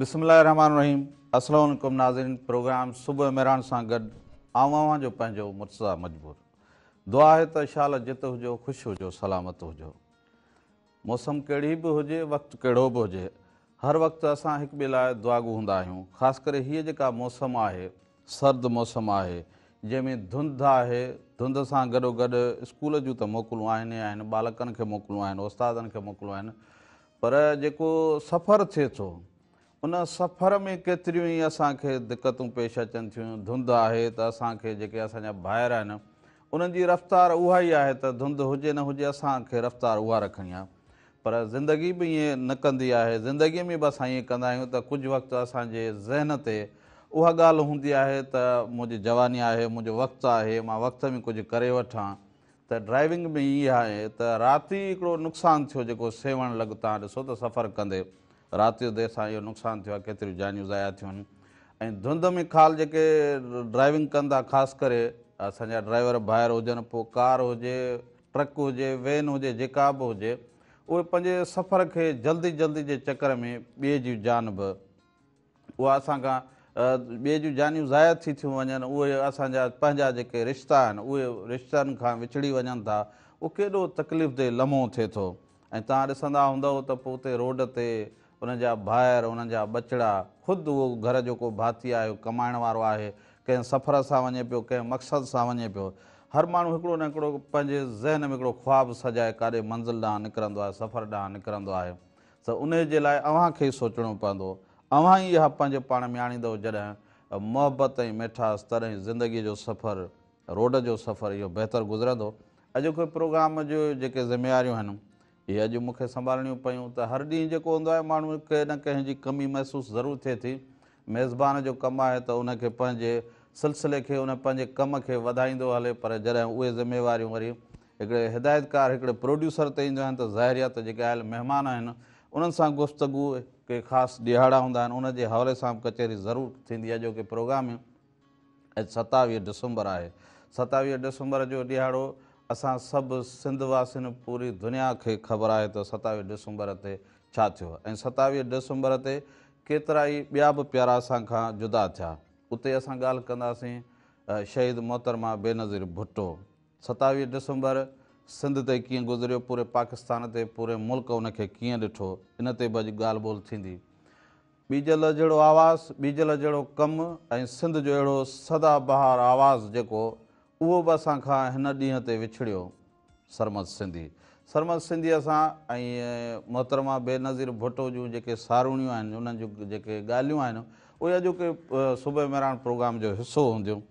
بسم الله الرحمٰن الرحيم السلام عليڪم ناظرين پروگرام صبح مهراڻ سان گڏ آئون اوهان جو پنهنجو مرتضيٰ مجبور دعا آهي ته شال جت هجو خوش هجو سلامت هجو موسم ڪهڙي به هجي، وقت ڪهڙو به هجي، هر وقت اسان هڪ ٻئي لاء دعاگو هوندا آهيون. خاص ڪري هيء جيڪا موسم آهي، سرد موسم آهي، جنهن ۾ ڌنڌ آهي، ڌنڌ سان گڏوگڏ اسڪول جون ته موڪلون آهن ئي آهن، ٻالڪن کي موڪلون آهن، استادن کي موڪلون آهن، پر جيڪو سفر ٿئي ٿو، ان سفر ۾ ڪيتريون ئي اسان کي دقتون پيش اچن ٿيون، ڌنڌ آهي ته اسان کي جيڪي اسان جا ڀائر آهن انهن جي رفتار اها ئي آهي ته ڌنڌ هجي نه هجي اسان کي رفتار اها رکڻي آهي پر زندگي به ائين نه ڪندي آهي، زندگي ۾ به اسان ائين ڪندا آهيون ته ڪجهه وقت اسان جي ذهن تي اها ڳالهه هوندي آهي ته منهنجي جواني آهي، منهنجو وقت آهي، مان وقت ۾ ڪجهه ڪري وٺان ته ڊرائيونگ ۾ ائين آهي ته رات ئي هڪڙو نقصان ٿيو جيڪو سيوهڻ لڳ تان ڏسو ته سفر ڪندي رات جو دير سان اهو نقصان ٿيو آهي ڪيتريون جانيون ضايع ٿيون آهن ۽ ڌنڌ ۾ خال جيڪي ڊرائيونگ ڪن ٿا خاص ڪري اسان جا ڊرائيور ڀائر هجن پوء ڪار هجي ٽرڪ هجي وين هجي جيڪا به هجي اهي پنهنجي سفر کي جلدي جلدي جي چڪر ۾ ٻئي جي جان به اها اسان کان ٻئي جون جانيون ضايع ٿي ٿيون وڃن، اهي اسان جا پنهنجا جيڪي رشتا آهن اهي رشتن کان وڇڙي وڃن ٿا، اهو ڪيڏو تڪليف ده لمحو ٿئي ٿو ۽ توهان ڏسندا هوندؤ ته پوء اتي روڊ تي انهن جا ڀائر، انهن جا ٻچڙا، خود اهو گهر جو ڪو ڀاتي آهي، ڪمائڻ وارو آهي، ڪنهن سفر سان وڃي پيو، ڪنهن مقصد سان وڃي پيو. هر ماڻهو هڪڙو نه هڪڙو پنهنجي ذهن ۾ هڪڙو خواب سجائي ڪاڏي منزل ڏانهن نڪرندو آهي، سفر ڏانهن نڪرندو آهي. ته انهيء جي لاء اوهان کي ئي سوچڻو پوندو. اوهان ئي اها پنهنجي پاڻ ۾ آڻيندؤ جڏهن محبت ۽ ميٺاس تڏهن زندگيء جو سفر، روڊ جو سفر اهو بهتر گذرندو. اڄوڪي پروگرام جون جيڪي ذميواريون آهن، اهي اڄ مون کي سنڀالڻيون پيون ته هر ڏينهن جيڪو هوندو آهي ماڻهو ڪنهن نه ڪنهن جي ڪمي محسوس ضرور ٿئي ٿي. ميزبان جو ڪم آهي ته ان کي پنهنجي سلسلي کي ان پنهنجي ڪم کي وڌائيندو هلي پر جڏهن اهي ذميواريون وري هڪڙي هدايتڪار هڪڙي پروڊيوسر تي اينديون آهن ته ظاهر آهي ته جيڪي آيل مهمان آهن انهن سان گفتگو ڪي خاص ڏهاڙا هوندا آهن ان جي حوالي سان به ڪچهري ضرور ٿيندي اڄوڪي پروگرام ۾ اڄ 27 ڊسمبر آهي 27 ڊسمبر جو ڏهاڙو اسان سڀ سنڌ واسين پوري دنيا کي خبر آهي ته 27 ڊسمبر تي ڇا ٿيو ۽ 27 ڊسمبر تي ڪيترائي ٻيا به پيارا اسان کان جدا ٿيا اتي اسان ڳالهه ڪنداسين شهيد محترمه بينظير ڀٽو 27 ڊسمبر سنڌ تي ڪيئن گذريو، پوري پاڪستان تي، پوري ملڪ ان کي ڪيئن ڏٺو، ان تي به اڄ ڳالهه ٻولهه ٿيندي. ٻيجل جهڙو آواز، ٻيجل جهڙو ڪم ۽ سنڌ جو اهڙو سدا بهار آواز جيڪو اهو به اسان کان هن ڏينهن تي وڇڙيو. سرمد سنڌي. سرمد سنڌيء سان ۽ محترمه بينظير ڀٽو جون جيڪي ساروڻيون آهن، انهن جون جيڪي ڳالهيون آهن، اهي اڄوڪي صبح مهراڻ پروگرام جو حصو هونديون.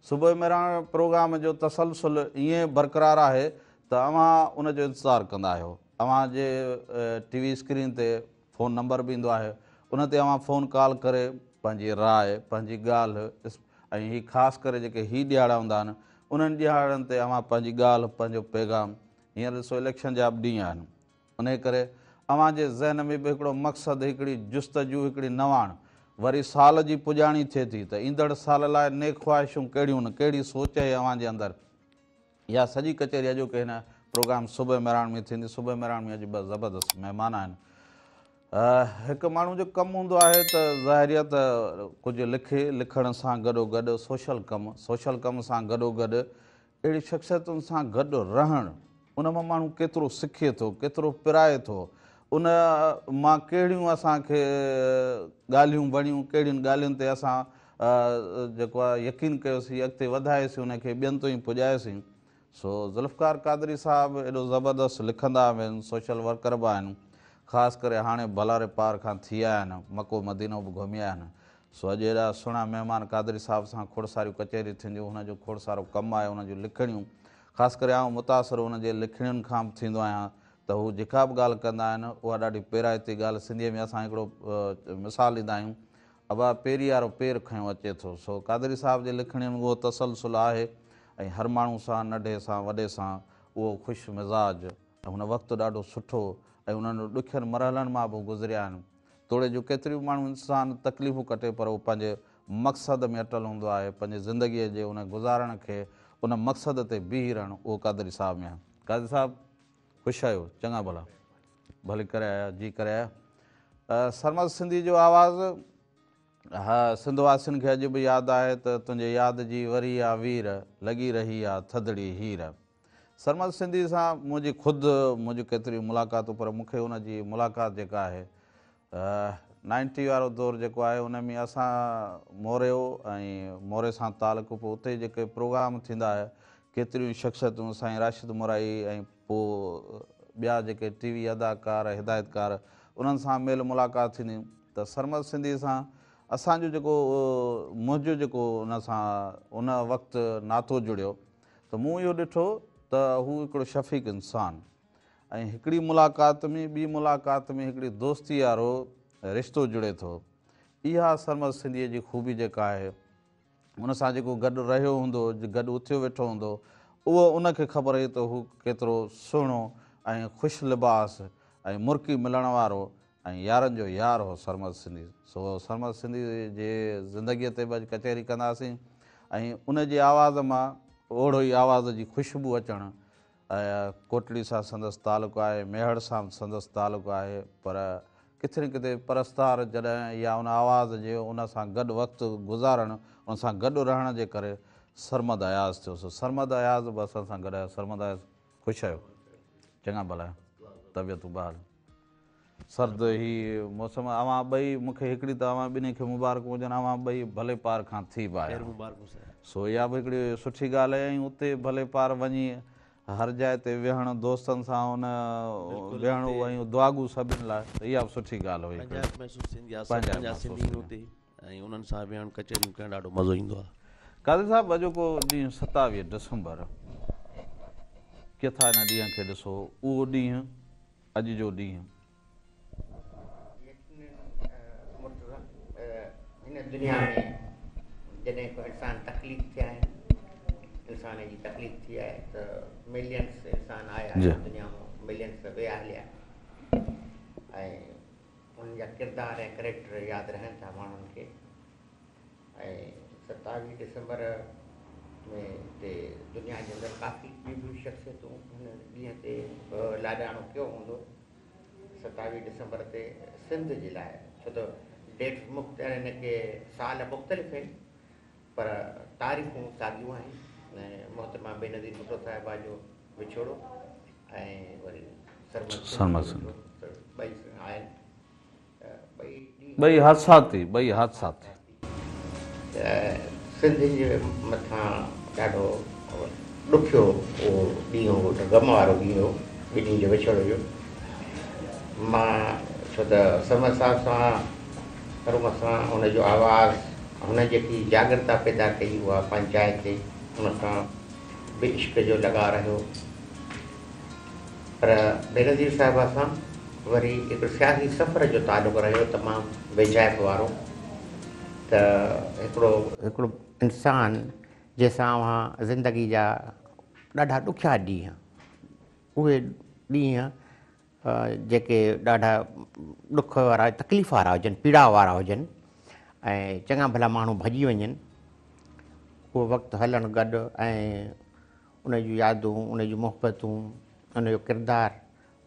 صبح مهراڻ پروگرام جو تسلسل ائين برقرار آهي ته اوهان ان جو انتظار ڪندا آهيو. اوهان جي ٽي وي اسڪرين تي فون نمبر به ايندو آهي ان تي اوهان فون ڪال ڪري پنهنجي راء، پنهنجي ڳالهه ۽ هي خاص ڪري جيڪي هي ڏهاڙا هوندا آهن انهن ڏهاڙن تي اوهان پنهنجي ڳالهه، پنهنجو پيغام هينئر ڏسو اليڪشن جا به ڏينهن آهن. انهيء ڪري اوهان جي ذهن ۾ به هڪڙو مقصد، هڪڙي جستجو، هڪڙي نواڻ، وري سال جي پڄاڻي ٿئي ٿي ته ايندڙ سال لاء نيڪ خواهشون ڪهڙيون نه ڪهڙي سوچ اهي اوهان جي اندر. اها سڄي ڪچهري اڄوڪي هن پروگرام صبح مهراڻ ۾ ٿيندي. صبح مهراڻ ۾ اڄ ٻه زبردست مهمان آهن. هڪ ماڻهو جو ڪم هوندو آهي ته ظاهري آهي ته ڪجهه لکي، لکڻ سان گڏوگڏ سوشل ڪم، سوشل ڪم سان گڏوگڏ اهڙي شخصيتن سان گڏ رهڻ، ان مان ماڻهو ڪيترو سکي ٿو، ڪيترو پرائي ٿو، ان مان ڪهڙيون اسان کي ڳالهيون بڻيون، ڪهڙين ڳالهين تي اسان جيڪو آهي يقين ڪيوسين، اڳتي وڌايوسين، ان کي ٻين تائين پڄايوسين. سو ذوالفقار قادري صاحب ايڏو زبردست لکندا به آهن، سوشل ورڪر به آهن، خاص ڪري هاڻي ڀلاري پار کان ٿي آيا آهن، مڪو مدينو به گهمي آيا آهن، سو اڄ ايڏا سهڻا مهمان قادري صاحب سان کوڙ ساريون ڪچهريون ٿينديون، هن جو کوڙ سارو ڪم آهي، هن جون لکڻيون، خاص ڪري آئون متاثر هن جي لکڻين کان به ٿيندو آهيان ته هو جيڪا به ڳالهه ڪندا آهن اها ڏاڍي پيرائتي ڳالهه سنڌيء ۾ اسان هڪڙو مثال ڏيندا آهيون ابا پيري وارو پير کنيو اچي ٿو سو قادري صاحب جي لکڻين ۾ اهو تسلسل آهي ۽ هر ماڻهو سان ننڍي سان وڏي سان اهو خوش مزاج ۽ هن وقت ڏاڍو سٺو ۽ انهن ڏکين مرحلن مان به گذريا آهن. توڙي جو ڪيتريون ماڻهو انسان تڪليفون ڪٽي پر هو پنهنجي مقصد ۾ اٽل هوندو آهي، پنهنجي زندگيء جي ان گذارڻ کي ان مقصد تي بيهي رهڻ اهو قادري صاحب ۾ آهي. قادري صاحب خوش آهيو؟ چڱا ڀلا. ڀلي ڪري آيا، جي ڪري آيا. سرمد سنڌي جو آواز ها سنڌ واسين کي اڄ به ياد آهي ته تنهنجي ياد جي وري آ وير، لڳي رهي آ ٿڌڙي هير. سرمد سنڌي سان منهنجي خود منهنجون ڪيتريون ملاقاتون پر مون کي ان جي ملاقات جيڪا آهي نائنٽي وارو دور جيڪو آهي ان ۾ اسان موريو ۽ موري سان تعلق پوء اتي جيڪي پروگرام ٿيندا هيا ڪيتريون شخصيتون سائين راشد مورائي ۽ پوء ٻيا جيڪي ٽي وي اداڪار هدايتڪار انهن سان ميل ملاقات ٿيندي ته سرمد سنڌي سان اسان جو جيڪو منهنجو جيڪو ان سان ان وقت ناتو جڙيو ته مون اهو ڏٺو ته هو هڪڙو شفيق انسان ۽ هڪڙي ملاقات ۾ ٻي ملاقات ۾ هڪڙي دوستي وارو رشتو جڙي ٿو. اها سرمد سنڌيء جي خوبي جيڪا آهي، ان سان جيڪو گڏ رهيو هوندو، گڏ اٿيو ويٺو هوندو، اهو ان کي خبر هئي ته هو ڪيترو سهڻو ۽ خوش لباس ۽ مرڪي ملڻ وارو ۽ يارن جو يار هو سرمد سنڌي. سو سرمد سنڌي جي زندگيء تي به اڄ ڪچهري ڪنداسين ۽ ان جي آواز مان اوڙو ئي آواز جي خوشبو اچڻ ڪوٽڙي سان سندس تعلق آهي، ميهڙ سان به سندس تعلق آهي پر ڪٿي نه ڪٿي پرستار جڏهن يا ان آواز جي ان سان گڏ وقت گذارڻ، ان سان گڏ رهڻ جي ڪري سرمد اياز ٿيو. سو سرمد اياز به اسان سان گڏ آهي. سرمد اياز خوش آهيو؟ چڱا ڀلا آهيو؟ طبيعتون بحال؟ سرد هي موسم اوهان ٻئي مون کي هڪڙي ته اوهان ٻنهي کي مبارڪون هجن اوهان ٻئي ڀلي پار کان ٿي به آيا سو اها به هڪڙي سٺي ڳالهه آهي ۽ اتي ڀلي پار وڃي هر جاء تي ويهڻ دوستن سان ان ويهڻ ۽ دعاگو سڀن لاء ته اها به سٺي ڳالهه هئي پنهنجائپ محسوس ٿيندي آهي سڀ پنهنجا سنڌي آهن اتي ۽ انهن سان ويهڻ ڪچهريون ڪرڻ ڏاڍو مزو ايندو آهي. قاضي صاحب اڄوڪو ڏينهن 27 ڊسمبر ڪيٿا ان ڏينهن کي ڏسو اهو ڏينهن اڄ جو ڏينهن. يقينن مرتضيٰ هن دنيا ۾ جڏهن کان انسان تخليق ٿيا آهن انسان جي تخليق ٿي آهي ته ملينس انسان آيا آهن دنيا ۾ ملينس ويا هليا ۽ انهن جا ڪردار ۽ ڪريڪٽر ياد رهن ٿا ماڻهن کي ۽ 27 ڊسمبر ۾ تي دنيا جي اندر ڪافي ٻيون ٻيون شخصيتون هن ڏينهن تي به لاڏاڻو ڪيو هوندو. 27 ڊسمبر تي سنڌ جي لاء ڇو ته ڊيٽس مختلف يعني ڪي سال مختلف آهن پر تاريخون ساڳيون آهن ۽ محترمه بينظير ڀٽو صاحبه جو وڇوڙو ۽ وري سرمد سنڌ جو وڇوڙو ٻئي آهن. ٻئي حادثاتي ٻئي حادثاتي. سنڌين جي مٿان ڏاڍو ڏکيو اهو ڏينهن هو، غم وارو ڏينهن هو ٻنهي جي وڇوڙي جو. مان ڇو ته سرمد صاحب سان مرحوم سان ان جو آواز هن جيڪي جاڳرتا پيدا ڪئي اها پنهنجي جاء تي ان سان به عشق جو لڳاء رهيو. پر بينظير صاحبه سان وري هڪ سياسي سفر جو تعلق رهيو تمام ويجهائپ وارو ته هڪڙو. هڪڙو انسان جنهن سان اوهان زندگي جا ڏاڍا ڏکيا ڏينهن اهي ڏينهن جيڪي ڏاڍا ڏک وارا تڪليف وارا هجن پيڙا وارا هجن ۽ چڱا ڀلا ماڻهو ڀڄي وڃن اهو وقت هلڻ گڏ ۽ ان جون يادون، ان جون محبتون، ان جو ڪردار،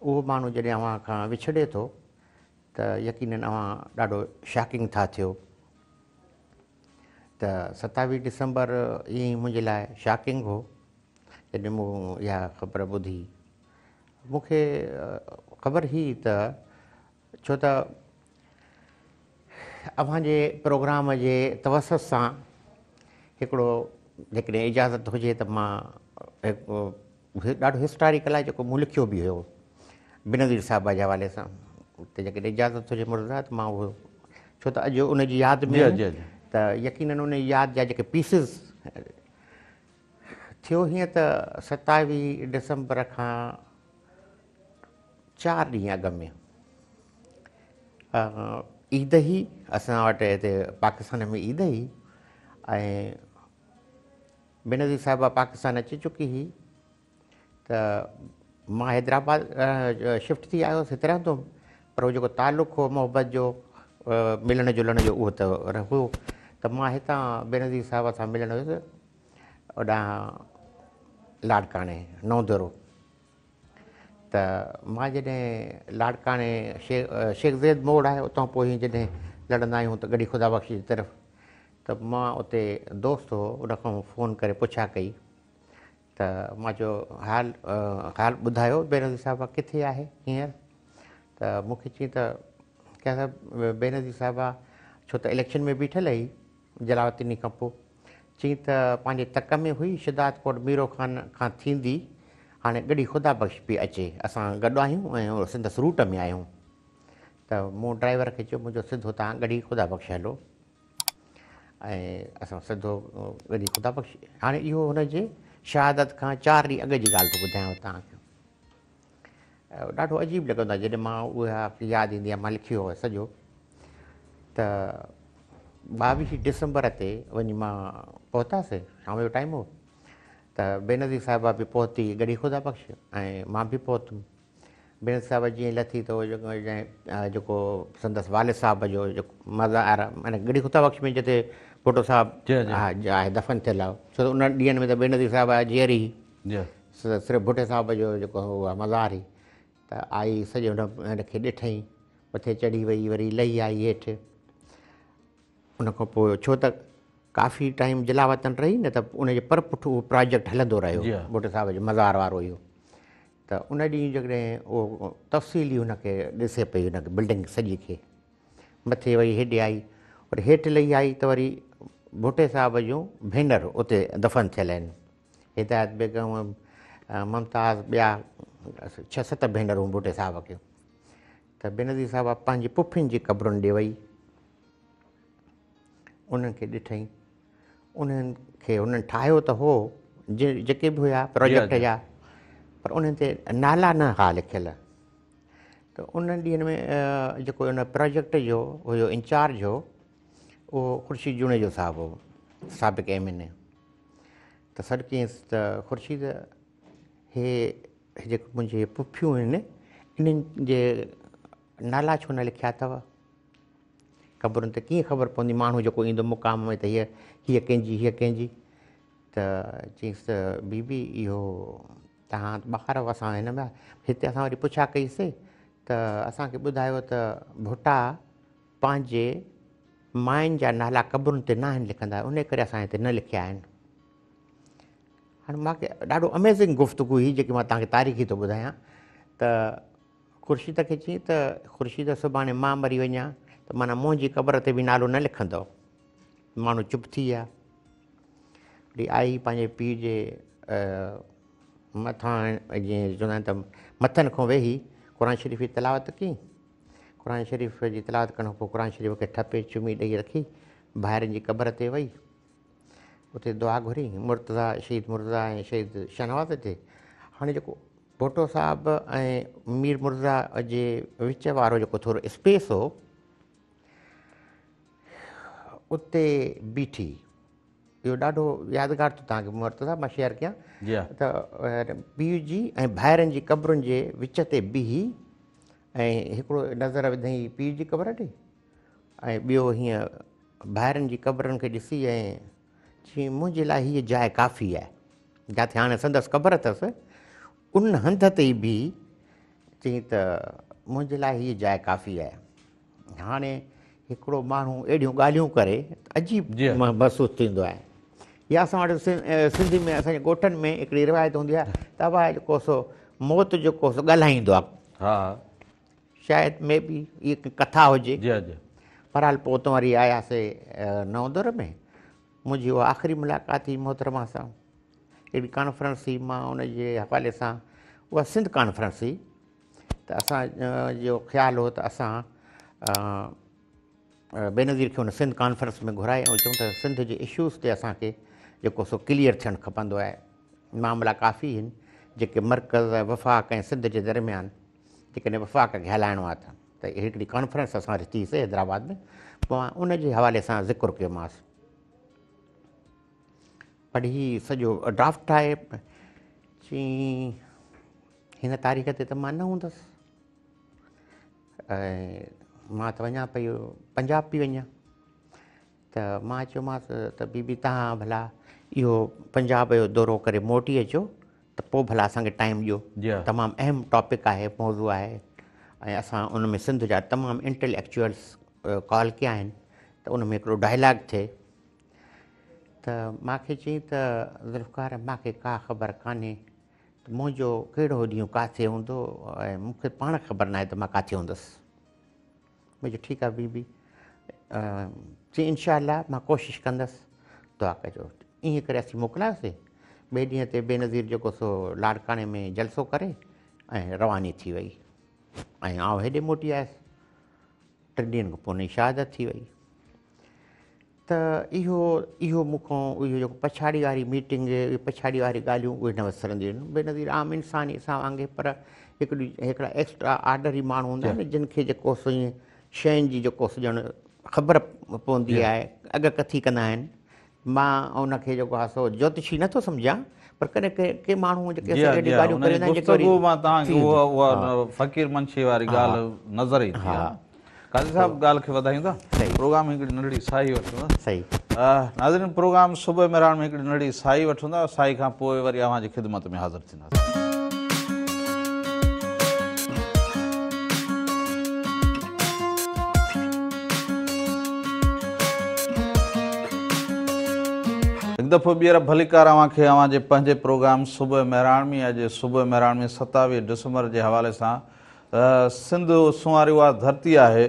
اهو ماڻهو جڏهن اوهان کان وڇڙي ٿو ته يقينن اوهان ڏاڍو شاڪنگ ٿا ٿيو. ته 27 ڊسمبر ائين ئي منهنجي لاء شاڪنگ هو جڏهن مون اها خبر ٻڌي. مون کي خبر هئي ته ڇو ته اوهان جي پروگرام جي توسط سان هڪڙو جيڪڏهن اجازت هجي ته مان هڪ ڏاڍو هسٽاريڪل آهي جيڪو مون لکيو به هيو بينظير صاحبه جي حوالي سان ته جيڪڏهن اجازت هجي مرتضيٰ ته مان اهو ڇو ته اڄ ان جي ياد ۾ ته يقينن ان جي ياد جا جيڪي پيسز ٿيو هيئن ته 27 ڊسمبر کان چار ڏينهن اڳ ۾ عيد هئي اسان وٽ هتي پاڪستان ۾ عيد هئي ۽ بينظير صاحبه پاڪستان اچي چڪي هئي ته مان حيدرآباد شفٽ ٿي آيو هوس هتي رهندو هوم پر هو جيڪو تعلق هو محبت جو ملڻ جلڻ جو اهو ته هو ته مان هتان بينظير صاحبه سان ملڻ ويس اوڏانهن لاڙڪاڻي نئون ديرو. ته مان جڏهن لاڙڪاڻي شيخ زيد موڙ آهي اتان پوء جڏهن لڙندا آهيون ته ڳڙهي خدا بخش جي طرف ته مان اتي دوست هو ان کان فون ڪري پڇا ڪئي ته مان چيو حال حال ٻڌايو بينظير صاحبه ڪٿي آهي هينئر ته مون کي چيائين ته ڪنهن صاحب بينظير صاحبه ڇو ته اليڪشن ۾ بيٺل هئي جلاوطني کان پوء چيائين ته پنهنجي تڪ ۾ هئي شهداد ڪوٽ ميرو خان کان ٿيندي هاڻي ڳڙهي خدا بخش پئي اچي اسان گڏ آهيون ۽ سندس روٽ ۾ آهيون ته مون ڊرائيور کي چيو منهنجو سڌو تان ڳڙهي خدا بخش هلو ۽ اسان سڌو ڳڙهي خدا بخش هاڻي اهو هن جي شهادت کان 4 ڏينهن اڳ جي ڳالهه ٿو ٻڌايانو توهان کي. ڏاڍو عجيب لڳندو آهي جڏهن مان اها ياد ايندي آهي مان لکيو هو سڄو ته 22 ڊسمبر تي وڃي مان پهتاسي شام جو ٽائيم هو ته بينظير صاحبه به پهتي ڳڙهي خدا بخش ۽ مان به پهتم. بينظير صاحبه جيئن لٿي ته جيڪو سندس والد صاحب جو جيڪو مزار معنيٰ ڳڙهي خدا بخش ۾ جتي ڀٽو صاحب آهي دفن ٿيل آهي ڇو ته انهن ڏينهن ۾ ته بينظير صاحب جيئري هئي صرف ڀٽي صاحب جو جيڪو هو مزار هئي ته آئي سڄي هن کي ڏٺئي مٿي چڙهي وئي وري لهي آئي هيٺ ان کان پوء ڇو ته ڪافي ٽائيم جلاوطن رهي نه ته ان جي پر پٺ اهو پراجيڪٽ هلندو رهيو ڀٽي صاحب جو مزار وارو اهو ته ان ڏينهن جيڪڏهن اهو تفصيلي هن کي ڏسي پئي هن کي بلڊنگ سڄي کي مٿي وئي هيڏي آئي وري هيٺ لهي آئي ته وري ڀٽي صاحب جون ڀينر اتي دفن ٿيل آهن هدايت بيگم ممتاز ٻيا 6 7 ڀينرون ڀٽي صاحب کي ته بينظير صاحب پنهنجي پڦين جي قبرن ڏي وئي انهن کي ڏٺئي انهن کي انهن ٺاهيو ته هو جيڪي به هيا پروجيڪٽ جا پر انهن تي نالا نه هئا لکيل ته انهن ڏينهن ۾ جيڪو ان پروجيڪٽ جو هيو انچارج هو اهو خورشيد جوڻيجو صاحب هو سابق ايم اين اي ته سڏ ڪيائينس ته خورشيد هي جيڪي منهنجي پڦيون آهن انهن جي نالا ڇو نه لکيا اٿو قبرن تي ڪيئن خبر پوندي ماڻهو جيڪو ايندو مقام ۾ ته هيء هيء ڪنهن جي هيء ڪنهن جي ته چيس ته بي بي اهو توهان ٻار اسان هن ۾ هتي اسان وري پڇا ڪئيسي ته اسان کي ٻڌايو ته ڀٽا پنهنجي ماين جا نالا قبرن تي ناهن لکندا ان ڪري اسان هتي نه لکيا آهن. هاڻي مان کي ڏاڍو اميزنگ گفتگو هئي جيڪي مان توهان کي تاريخي ٿو ٻڌايان ته خورشيد کي چيائين ته خورشيد سڀاڻي مان مري وڃان ته معنيٰ منهنجي قبر تي به نالو نه لکندؤ. ماڻهو چپ ٿي ويا. وري آئي پنهنجي پيء جي مٿان جيئن چوندا آهن ته مٿن کان ويهي قرآن شريف جي تلاوت ڪئي. قرآن شريف جي تلاوت ڪرڻ کان پوء قرآن شريف کي ٺپي چمي ڏئي رکي ڀائرن جي قبر تي وئي. اتي دعا گهري مرتضيٰ شهيد مرتضيٰ ۽ شهيد شاهنواز تي. هاڻي جيڪو ڀٽو صاحب ۽ مير مرتضيٰ جي وچ وارو جيڪو ٿورو اسپيس هو اتي بيٺي. اهو ڏاڍو يادگار ٿو توهان کي مرتضيٰ مان شيئر ڪيان ته پيء جي ۽ ڀائرن جي قبرن جي وچ تي بيهي ۽ هڪڙو نظر وڌائين پيء جي قبر ڏي ۽ ٻيو هيئن ڀائرن جي قبرن کي ڏسي ۽ چيائين منهنجي لاء هيء جاء ڪافي آهي. جاتي هاڻي سندس قبر اٿس ان هنڌ تي ئي بيهي چيائين ته منهنجي لاء هيء جاء ڪافي آهي. هاڻي هڪڙو ماڻهو اهڙيون ڳالهيون ڪري ته عجيب محسوس ٿيندو آهي. يا اسان وٽ سنڌي ۾ اسان جي ڳوٺن ۾ هڪڙي روايت هوندي آهي ته ابا جيڪو سو موت جيڪو سو ڳالهائيندو آهي. شايد مي بي هيء ڪٿا هجي. بهرحال پوء اتان وري آياسي نئون در ۾. منهنجي اها آخري ملاقات هئي محترمه سان. هڪڙي ڪانفرنس هئي مان ان جي حوالي سان اها سنڌ ڪانفرنس هئي ته اسان جو خيال هو ته اسان بينظير کي ان سنڌ ڪانفرنس ۾ گهرائي ۽ چئون ته سنڌ جي اشوز تي اسان کي جيڪو سو ڪليئر ٿيڻ کپندو آهي. معاملا ڪافي آهن جيڪي مرڪز وفاق ۽ سنڌ جي درميان جيڪڏهن وفاق کي هلائڻو آهي ته هڪڙي ڪانفرنس اسان رٿي سي حيدرآباد ۾ پوء مان ان جي حوالي سان ذڪر ڪيومانس. پڙهي سڄو ڊرافٽ ٺاهي چيائين هن تاريخ تي ته مان نه هوندس ۽ مان ته وڃان پئي پنجاب پئي وڃان ته مان چيومانس ته بي بي توهان ڀلا اهو پنجاب جو دورو ڪري موٽي اچو ته پوء ڀلا اسان کي ٽائيم ڏيو. تمام اهم ٽاپڪ آهي، موضوع آهي ۽ اسان ان ۾ سنڌ جا تمام انٽليڪچوئلس ڪال ڪيا آهن ته ان ۾ هڪڙو ڊائلاگ ٿئي. ته مان کي چيائين ته ذوالفقار مان کي ڪا خبر ڪانهي ته منهنجو ڪهڙو ڏينهن ڪاٿي هوندو ۽ مون کي پاڻ خبر ناهي ته مان ڪاٿي هوندس. مون چيو ٺيڪ آهي بي بي. چيائين انشاء الله مان ڪوشش ڪندس، دعا ڪجو. ائين ڪري اسين موڪلايوسين. ٻئي ڏينهن تي بينظير جيڪو سو لاڙڪاڻي ۾ جلسو ڪري ۽ رواني ٿي وئي ۽ آئون هيڏي موٽي آيس. ٽن ڏينهن کان پوء ان جي شهادت ٿي وئي. ته اهو اهو مون کان اهو جيڪو پڇاڙي واري ميٽنگ اهي پڇاڙي واري ڳالهيون اهي نه وسرنديون آهن. بينظير عام انسان ئي اسان وانگي پر هڪڙي هڪڙا ايڪسٽرا آرڊنري ماڻهو هوندا آهن جن کي جيڪو سو ائين شين جي جيڪو سو ڄڻ خبر پوندي آهي، اڳڪٿي ڪندا آهن. مان ان کي جيڪو آهي سو جوتشي نٿو سمجهان پر ڪڏهن ڪي ڪي ماڻهو جيڪي اهڙيون ڳالهيون ڪري ويندا آهن جيڪي وري گفتگو مان توهان کي اها فقير منشي واري ڳالهه نظر ايندي آهي. قاضي صاحب ڳالهه کي وڌايون ٿا پروگرام ۾ هڪڙي ننڍڙي ساهي وٺون ٿا. صحيح. ناظرين پروگرام صبح مهراڻ ۾ هڪڙي ننڍڙي ساهي وٺون ٿا، ساهي کان پوء وري اوهان جي خدمت ۾ حاضر ٿينداسين. هڪ دفعو ٻيهر ڀليڪار اوهان کي اوهان جي پنهنجي پروگرام صبح مهراڻ ۾. اڄ صبح مهراڻ ۾ 27 ڊسمبر جي حوالي سان سنڌ سونهاري اها ڌرتي آهي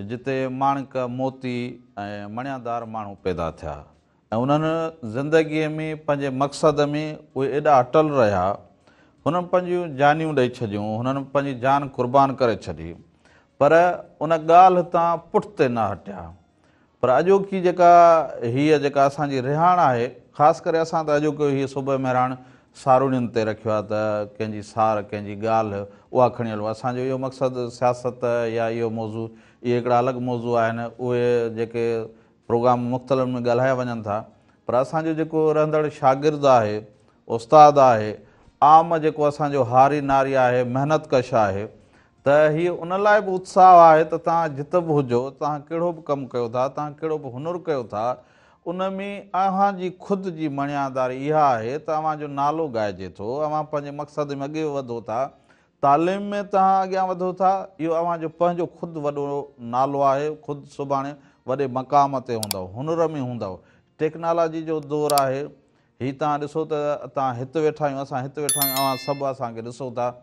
جتي ماڻڪ، موتي ۽ مڻيادار ماڻهو پيدا ٿيا ۽ انهن زندگيء ۾ پنهنجي مقصد ۾ اهي ايڏا اٽل رهيا، هنن پنهنجون جانيون ڏئي ڇڏيون، هنن پنهنجي جان قربان ڪري ڇڏي، پر ان ڳالهه تان پٺتي نه هٽيا. پر اڄوڪي جيڪا هيء جيڪا اسان جي رهاڻ آهي، خاص ڪري اسان ته اڄوڪو هيء صبح مهراڻ ساروڻين تي رکيو آهي ته ڪنهن جي سار، ڪنهن جي ڳالهه اها کڻي هلون. اسان جو اهو مقصد سياست يا اهو موضوع، اهي هڪڙا الڳ موضوع آهن، اهي جيڪي پروگرام مختلف ۾ ڳالهايا وڃن ٿا، پر اسان جو جيڪو رهندڙ شاگرد آهي، استاد آهي، عام جيڪو اسان جو هاري ناري آهي، محنت ڪش آهي، ته هيء ان لاء به اتساهه آهي ته توهان جت به هجو، توهان ڪهڙو به ڪم ڪيو ٿا، توهان ڪهڙو به هنر ڪيو ٿا، ان ۾ اوهان جي خود جي مڻياداري اها آهي ته اوهان جو نالو ڳائجي ٿو، اوهان پنهنجي مقصد ۾ اڳي وڌو ٿا، تعليم ۾ توهان اڳيان وڌو ٿا، اهو اوهان جو پنهنجو خود وڏو نالو آهي، خود سڀاڻي وڏي مقام تي هوندؤ، هنر ۾ هوندؤ. ٽيڪنالاجي جو دور آهي، هي توهان ڏسو ته توهان هت ويٺا آهيون، اسان هت ويٺا آهيون، اوهان سڀ اسان کي ڏسو ٿا.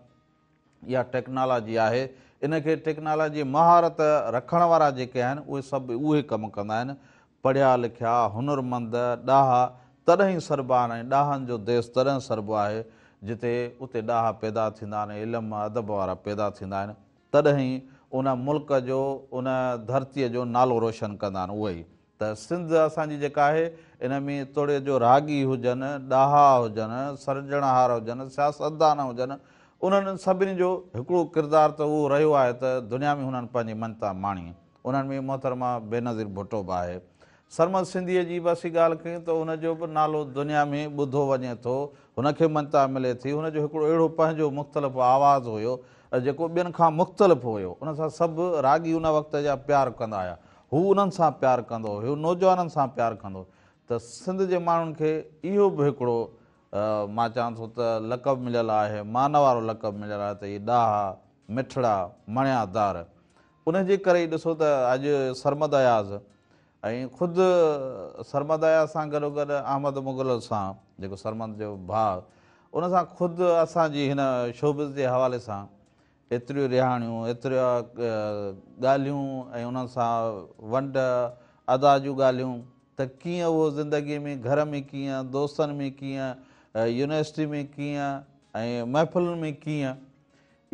اها ٽيڪنالاجي آهي، ان کي ٽيڪنالاجي مهارت رکڻ وارا جيڪي آهن اهي سڀ اهي ڪم ڪندا آهن، پڙهيا لکيا، هنرمند، ڏاها تڏهن ئي سڏبا آهن ۽ ڏاهن جو ديس تڏهن سڏبو آهي جتي اتي ڏاها پيدا ٿيندا آهن ۽ علم ادب وارا پيدا ٿيندا آهن تڏهن ئي ان ملڪ جو ان ڌرتيء جو نالو روشن ڪندا آهن اهي ئي ته سنڌ اسان جي جيڪا آهي ان ۾ توڙي جو راڳي هجن، ڏاها هجن، سرجڻهار هجن، سياستدان هجن، انهن سڀني جو هڪڙو ڪردار ته اهو رهيو آهي ته دنيا ۾ هنن پنهنجي مڃتا ماڻي. انهن ۾ محترمه بينظير ڀٽو به آهي. سرمد سنڌيء جي به اسين ڳالهه ڪيون ته ان جو به نالو دنيا ۾ ٻڌو وڃي ٿو، هن کي مڃتا ملي ٿي، هن جو هڪڙو اهڙو پنهنجو مختلف آواز هيو جيڪو ٻين کان مختلف هيو، ان سان سڀ راڳي ان وقت جا پيار ڪندا هيا. هو انهن سان پيار ڪندو هو، نوجوانن سان پيار ڪندو هو ته سنڌ جي ماڻهن کي اهو به هڪڙو مان چوان ٿو ته لقب مليل آهي، مان وارو لقب مليل آهي ته هي ڏاها، مٺڙا، مڻيادار. ان جي ڪري ئي ڏسو ته اڄ سرمد اياز ۽ خود سرمد اياز سان گڏوگڏ احمد مغل سان جيڪو سرمد جو ڀاء ان سان خود اسان جي هن شوبز جي حوالي سان ايتريون رهاڻيون، ايتريون ڳالهيون ۽ انهن سان ونڊ ادا جون ڳالهيون ته ڪيئن اهو زندگيء ۾ گهر ۾ ڪيئن، دوستن ۾ ڪيئن، يونيورسٽي ۾ ڪيئن ۽ محفلن ۾ ڪيئن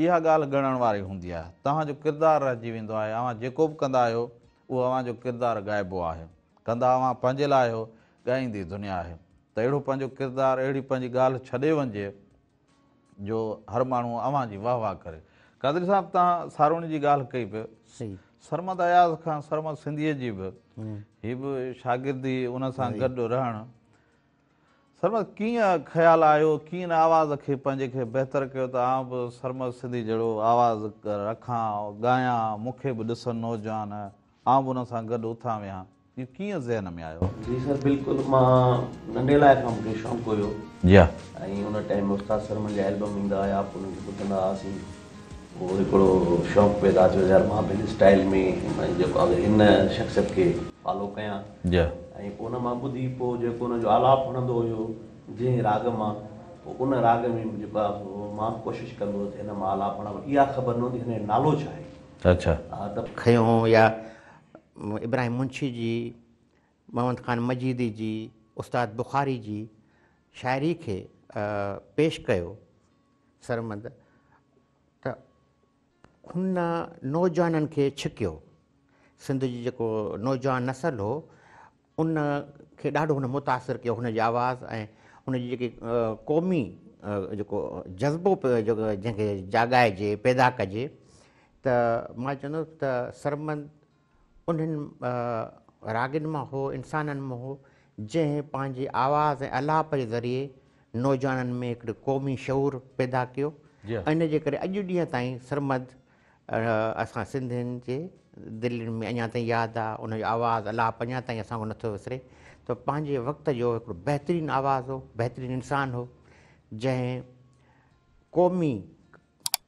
اها ڳالهه ڳڻڻ واري هوندي آهي. توهان جو ڪردار رهجي ويندو آهي. اوهان جيڪو به ڪندا آهيو اهو اوهان جو ڪردار ڳائبو آهي. ڪندا اوهان پنهنجي لاء آهيو، ڳائيندي دنيا آهي. ته اهڙو پنهنجو ڪردار، اهڙي پنهنجي ڳالهه ڇڏي وڃجي. جو هر ماڻهو اوهان جي واهه واهه ڪري. قادري صاحب توهان ساروڻي جي ڳالهه ڪئي پئي. سرمد اياز کان سرمد سنڌيء جي به هي به شاگردي ان سان گڏ رهڻ سرمد ڪيئن خيال آيو ڪيئن ان آواز کي پنهنجي کي بهتر ڪيو ته آئون به سرمد سنڌي جهڙو آواز رکان ڳايان مون کي به ڏسن نوجوان آئون به انهن سان گڏ اٿان ويهان. اهو ڪيئن ذهن ۾ آيو؟ جي سر بلڪل مان ننڍي لاء کان مونکي شوق هيو جي ها. ۽ ان ٽائيم ۾ استاد سرمد جا البم ايندا هيا پوء انهن کي ٻڌندا هئاسين پوء هڪڙو شوق پيدا ٿيو يار مان به هن اسٽائل ۾ جيڪو آهي هن شخصيت کي فالو ڪيان جي ها. ۽ پوء ان مان ٻڌي پوء جيڪو ان جو آلاپ هڻندو هيو جنهن راڳ مان پوء ان راڳ ۾ جيڪو آهي سو مان به ڪوشش ڪندو هوس ته هن مان آلاپ هڻان پر اها خبر نه هوندي هن جو نالو ڇا آهي. اڇا. ها ته. کنيو يا ابراهيم منشي جي، محمد خان مجيدي جي، استاد بخاري جي شاعري کي پيش ڪيو سرمد ته هن نوجوانن کي ڇڪيو. سنڌ جي جيڪو نوجوان نسل هو ان کي ڏاڍو هن متاثر ڪيو هن جي آواز ۽ هن جي جيڪي قومي جيڪو جذبو جنهن کي جاڳائجي پيدا ڪجي ته مان چوندس ته سرمد انهن راڳين مان هو انسانن مان هو جنهن پنهنجي آواز ۽ الاپ جي ذريعي نوجوانن ۾ هڪڙو قومي شعور پيدا ڪيو ان جي ڪري اڄ ڏينهن تائين سرمد اسان سنڌين جي دلين ۾ اڃا تائين ياد آ، ان جو آواز الاپ اڃا تائين اسان کان نٿو وسري ته پنهنجي وقت جو هڪڙو بهترين آواز هو، بهترين انسان هو، جنهن قومي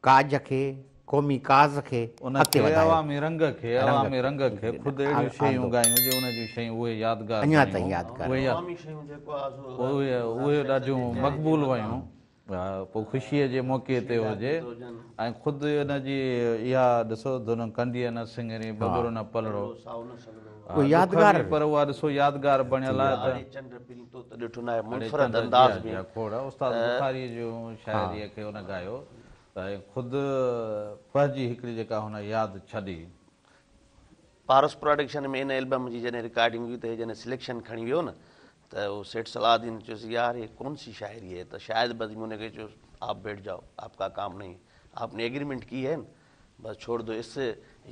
ڪاج کي، قومي ڪاز کي ان اڳتي کي وڌايو. عوامي رنگ کي، عوامي رنگ کي خود اهڙيون شيون ڳايون جي ان جون شيون اهي يادگار اڃا تائين بڻيون، يادگار. اهي عوامي شيون جيڪو آ سو اهي اهي ڏاڍيون مقبول ويون. پوء خوشيء جي موقعي تي هجي ۽ خود ان جي اها ڏسو ڌن ڪنڊيء نه سڱري، ٻٻر نه پلڙو. ڏک ۾ پر اها ڏسو يادگار بڻيل آهي ته. اڙي چنڊ پرين تو ته ڏٺو ناهي منفرد انداز ۾. کوڙ استاد بخاريء جون شاعريء کي ان ڳايو ته ۽ خود پنهنجي هڪڙي جيڪا هن ياد ڇڏي. پارس پراڊڪشن ۾ ان البم جي جڏهن رڪارڊنگ هئي ته هي جڏهن سليڪشن کڻي ويو نه ته هو سيٺ صلاح الدين چيس يار هي ڪون سي شاعري هي ته شاهد بزمي ان کي چيس آپ بيٺ جائو آپ ڪا ڪام نهين آپ ني ايگريمينٽ ڪي هي نه بس ڇوڙ دو اس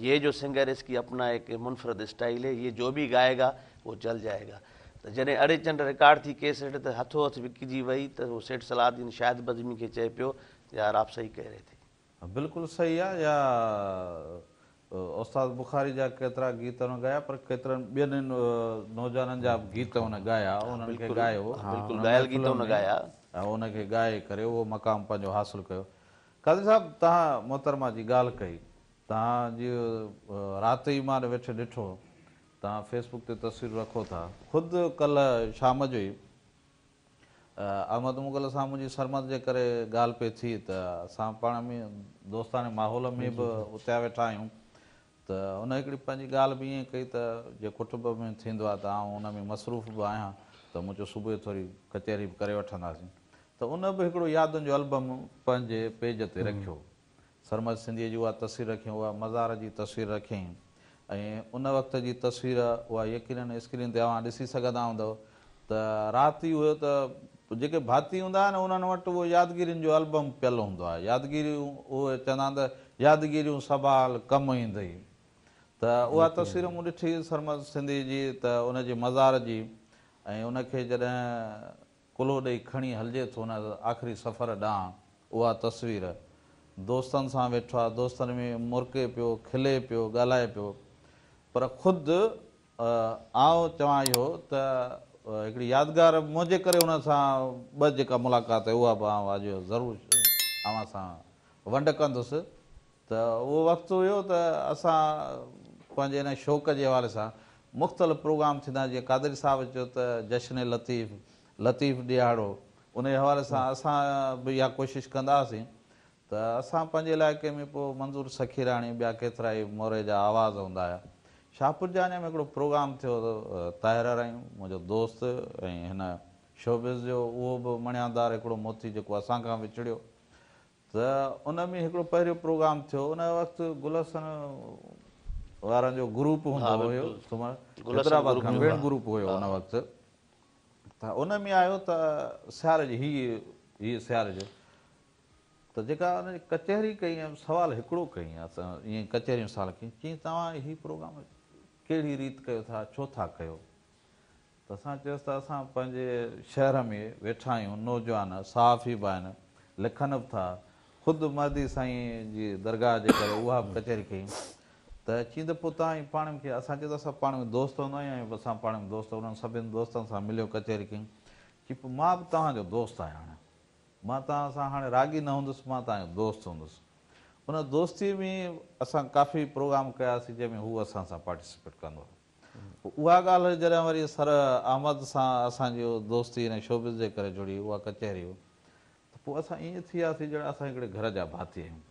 يي جو سنگر اس ڪي اپنا ايڪ منفرد اسٽائل هي يي جو بي گائي گا وو چل جائي گا ته جڏهن اڙي چنڊ رڪارڊ ٿي ڪيسٽ ته هٿو هٿ وڪجي وئي ته هو سيٺ صلاح الدين شاهد بزمي کي چئي پيو يار آپ صحيح ڪهه رهي ٿي. بلڪل صحيح آ يا استاد بخاري جا ڪيترا گيت هن ڳايا پر ڪيترن ٻين نوجوانن جا به گيت هن ڳايا انهن کي ڳايو بلڪل ڳايل گيت هن ڳايا ۽ ان کي ڳائي ڪري اهو مقام پنهنجو حاصل ڪيو قاضي صاحب توهان محترمه جي ڳالهه ڪئي توهان جي رات ئي مان ويٺي ڏٺو توهان فيس بڪ تي تصوير رکو ٿا خود ڪلهه شام جو ئي احمد مغل سان منهنجي سرمد جي ڪري ڳالهه پئي ٿي ته اسان پاڻ ۾ دوستاڻي ماحول ۾ به اتيا ويٺا آهيون ته ان هڪڙي پنهنجي ڳالهه به ائين ڪئي ته جي ڪٽنب ۾ ٿيندو آهي ته آئون ان ۾ مصروف به آهيان ته مون چيو صبح جو ٿوري ڪچهري به ڪري وٺنداسين ته ان به هڪڙو يادن جو البم پنهنجي پيج تي رکيو سرمد سنڌيء جي اها تصوير رکيائين، اها مزار جي تصوير رکيائين ۽ ان وقت جي تصوير اها يقينن اسڪرين تي اوهان ڏسي سگهندا هوندؤ ته رات ئي هيو ته جيڪي ڀاتي هوندا آهن انهن وٽ اهو يادگيرين جو البم پيل هوندو آهي، يادگيريون اهي چوندا آهن ته يادگيريون سنڀال ڪم ايندئي ته اها تصوير مون ڏٺي سرمد سنڌيء جي ته ان جي مزار جي ۽ ان کي جڏهن ڪلهو ڏئي کڻي هلجي ٿو ان آخري سفر ڏانهن اها تصوير. دوستن سان ويٺو آ، دوستن ۾ مرڪي پيو، کلي پيو، ڳالهائي پيو. پر خود آئون چوان اهو ته هڪڙي يادگار منهنجي ڪري ان سان ٻه جيڪا ملاقات ٿي اها به آئون اڄ ضرور اوهان سان ونڊ ڪندس. ته اهو وقت هيو ته اسان پنهنجي ان شوق جي حوالي سان مختلف پروگرام ٿيندا جيئن قادري صاحب چيو ته جشن لطيف، لطيف ڏهاڙو ان جي حوالي سان اسان به اها ڪوشش ڪندا هئاسين ته اسان پنهنجي علائقي ۾ پوء منظور سخيراڻي ٻيا ڪيترائي موري جا آواز هوندا هيا. شاهپور جهانيان ۾ هڪڙو پروگرام ٿيو طاهر آرائين منهنجو دوست ۽ هن شوبز جو اهو به مڻيادار هڪڙو موتي جيڪو اسان کان وڇڙيو ته ان ۾ هڪڙو پهريون پروگرام ٿيو ان وقت گل حسن وارن جو گروپ هوندو هيو حيدرآباد کان بينڊ گروپ هيو ان وقت ته ان ۾ آيو ته سياري جي هي هي سياري جو ته جيڪا ان جي ڪچهري ڪئي ۽ سوال هڪڙو ڪئي اسان ائين ڪچهريون سوال ڪئي چيائين توهان هي پروگرام ڪهڙي ريت ڪيو ٿا ڇو ٿا ڪيو ته اسان چيس ته اسان پنهنجي شهر ۾ ويٺا آهيون، نوجوان صحافي به آهن، لکن به ٿا، خود مهدي سائين جي درگاهه جي ڪري اها به ڪچهري ڪئي ته چين ته پوء توهان پاڻ ۾ کي اسان چيو ته اسان پاڻ ۾ دوست هوندا آهيون ۽ اسان پاڻ ۾ دوست انهن سڀني دوستن سان مليو ڪچهري ڪيون چي پوء مان به توهان جو دوست آهيان هاڻي مان توهان سان هاڻي راڳي نه هوندس مان توهان جو دوست هوندس ان دوستي ۾ اسان ڪافي پروگرام ڪياسين جنهن ۾ هو اسان سان پارٽيسپيٽ ڪندو هو پوء اها ڳالهه جڏهن وري سر احمد سان اسان جي دوستي هن شوبز جي ڪري جڙي اها ڪچهري ته پوء اسان ائين ٿي وياسين ڄڻ اسان هڪڙي گهر جا ڀاتي آهيون.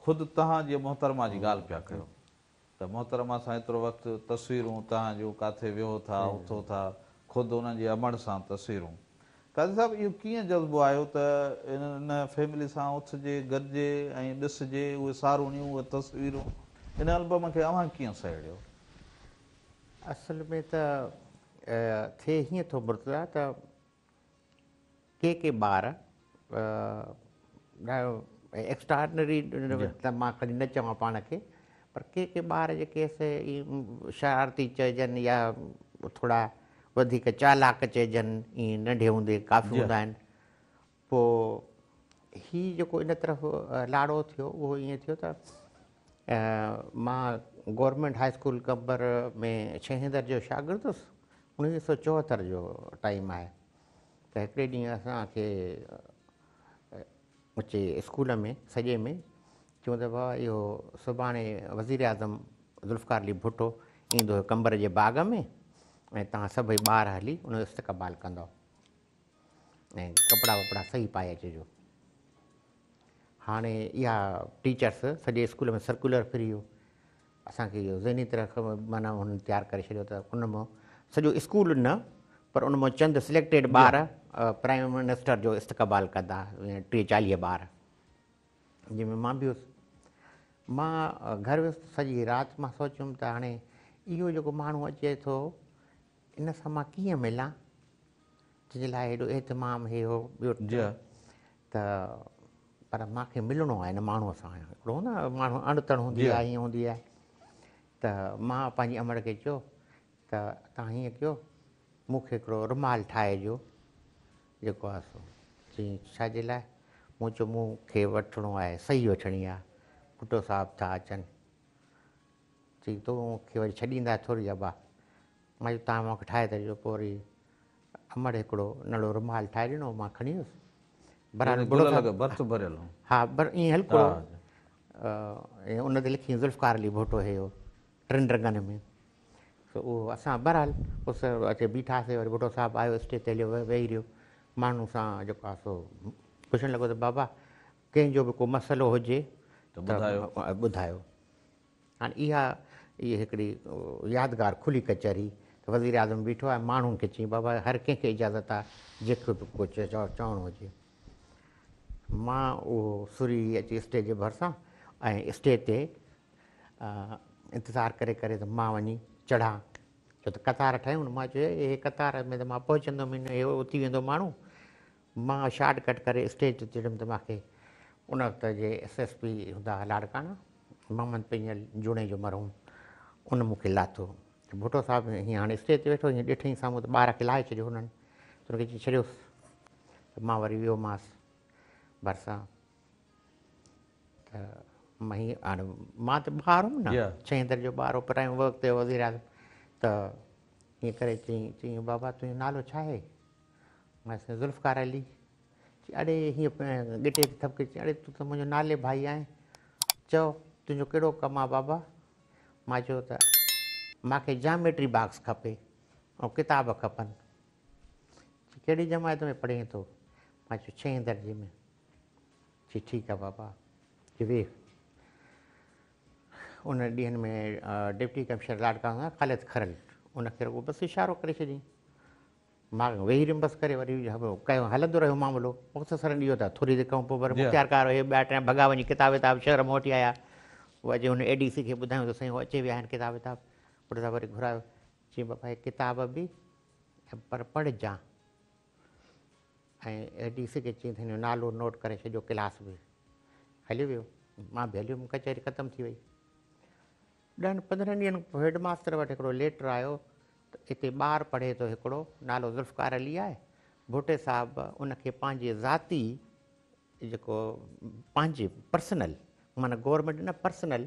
خود توهان جيئن محترمه جي ڳالهه پيا ڪيو ته محترمه سان ايترو وقت تصويرون توهان جون ڪاٿي ويهو ٿا اٿو ٿا خود انهن جي امڙ سان تصويرون. قاضي صاحب اهو ڪيئن جذبو آيو ته ان فيملي سان اٿجي گڏجي ۽ ڏسجي اهي ساروڻيون اهي تصويرون ان البم کي اوهان ڪيئن سهيڙيو؟ اصل ۾ ته ٿئي هيئن ٿو مرتضيٰ ته ڪي ڪي ٻار ايڪسٽراآرڊنري ته مان کڻي نه چوان پاڻ کي پر ڪي ڪي ٻار جيڪي سي شرارتي چئجن يا ٿورا وڌيڪ چالاڪ چئجن ائين ننڍي هوندي ڪافي هوندا آهن پوء هي جيڪو ان طرف لاڙو ٿيو اهو ائين ٿيو ته مان گورنمينٽ هاء اسڪول قمبر ۾ ڇهين درجي جو شاگرد هوس 1974 جو ٽائيم آهي ته هڪڙي ڏينهن اسان کي اچي اسڪول ۾ سڄي ۾ چيون ته بابا اهو سڀاڻي وزير اعظم ذوالفقار علي ڀٽو ايندو قمبر جي باغ ۾ ۽ توهان سڀئي ٻار هلي ان جو استقبال ڪندؤ ۽ ڪپڙا وپڙا صحيح پائي اچجو. هاڻي اها ٽيچرس سڄي اسڪول ۾ سرڪيولر ڦري ويو. اسان کي اهو ذهني طرح معنيٰ هنن تيار ڪري ڇڏيو ته ان مان سڄو اسڪول نه پر ان مان چند سليڪٽيڊ ٻار پرائم منسٽر جو استقبال ڪندا، 30 40 ٻار، جنهن ۾ مان به هيس. مان گهر ويس ته سڄي رات مان سوچيم ته هاڻي اهو جيڪو ماڻهو اچي ٿو ان سان مان ڪيئن ملان، جنهن جي لاء هيڏو اهتمام هي هو ٻيو ته پر مان کي ملڻو آهي ان ماڻهوء سان. هڪڙو نه ماڻهو اڻ تڻ هوندي آهي، ائين هوندي آهي. ته مان پنهنجي امڙ کي چيو ته توهان هيئن ڪيو مون کي هڪڙو رومال ٺاهي ڏيو جيڪو آهي سو. چيائين ڇا جي لاء؟ مون چيو مون کي وٺڻو آهي، صحيح وٺڻي آهي، ڀٽو صاحب ٿا اچن. چيائين تو مون کي وري ڇڏيندا ٿوري ابا. مان چيو توهان مون کي ٺاهي ته ڏيو. پوء وري امڙ هڪڙو ننڍڙو رومال ٺاهي ڏنو، مان کڻي ويس. بهرحال گل لڳ ڀرت ڀريل هو. ها بر ائين هلڪڙو ان تي لکي ذوالفقار علي ڀٽو هي هو ٽن رنگن ۾. سو اهو اسان بهرحال اس اچي بيٺاسي. وري ڀٽو صاحب آيو اسٽيج تي هليو ويهي رهيو. ماڻهن سان جيڪو آهي سو پڇڻ لڳو ته بابا ڪنهن جو به ڪو مسئلو هجي ته ٻڌايو. هاڻي اها ئي هڪڙي يادگار کلي ڪچهري ته وزيراعظم بيٺو آهي ماڻهن کي چيائين بابا هر ڪنهن کي اجازت آهي جيڪو به ڪو چوڻو هجي. مان اهو سري اچي اسٽيج جي ڀرسان ۽ اسٽيج تي انتظار ڪري ڪري ته مان وڃي چڙهان ڇو ته قطار ٺاهيون نه. مان چيو هي قطار ۾ ته مان پهچندم ئي نه، هي اٿي ويندو ماڻهو. مان شارٽ ڪٽ ڪري اسٽيج تي چڙهيم ته مان کي ان وقت جي ايس ايس پي هوندا هئا لاڙڪاڻا محمد پڃل جوڻيجو مرحوم ان مون کي لاٿو ته ڀٽو صاحب هيئن هاڻي اسٽيج تي ويٺو هيئن ڏٺئين سامهون ته ٻار کي لاهي ڇڏيو هنن ته ان کي چئي ڇڏيوس ته مان وري ويومانس ڀرسان ته مان هيئن هاڻي مان ته ٻار هوم نه ڇهين درجي جو ٻار هو پر وقت جو وزير اعظم ته هيئن ڪري چيائين چيائين بابا تنهنجو نالو ڇا آهي؟ مان چيس ذوالفقار علي. چي اڙي هيئن ڳٽي تي ٿپڪي چي اڙي تون ته منهنجو نالي ڀائي آهين، چئو تنهنجو ڪهڙو ڪم آهي بابا؟ مان چيو ته مان کي جاميٽري باڪس کپي ۽ ڪتاب کپن. چي ڪهڙي جماعت ۾ پڙهين ٿو؟ مان چيو ڇهين درجي ۾. چي ٺيڪ آهي بابا. چي ويهه. ان ڏينهن ۾ ڊپٽي ڪمشنر لاڙڪاڻو خالد کرل ان کي رڳو بس اشارو ڪري ڇڏيائين. مان ويهي رهيم بس ڪري وري ڪيو هلندو رهيو معاملو مختصرا اهو ته ٿوري دير کان پوء وري مختيارڪار اهي ٻيا ٽيا ڀڳا وڃي ڪتاب وتاب شهر مان وٺي آيا هو اچي هن اي ڊي سي کي ٻڌايو ته سائين هو اچي ويا آهن ڪتاب وتاب پٽ صاحب وري گهرايو چيائين بابا هي ڪتاب به پر پڙهجان ۽ اي ڊي سي کي چيائين ته هن جو نالو نوٽ ڪري ڇڏيو ڪلاس به هليو ويو مان به هليو ويم ڪچهري ختم ٿي وئي ڏهن پندرهن ڏينهن کان پوء هيڊ ماستر وٽ هڪڙو ليٽر آيو ته هتي ٻار پڙهي ٿو هڪڙو، نالو ذوالفقار علي آهي، ڀٽي صاحب ان کي پنهنجي ذاتي جيڪو پنهنجي پرسنل معنيٰ گورنمينٽ نه پرسنل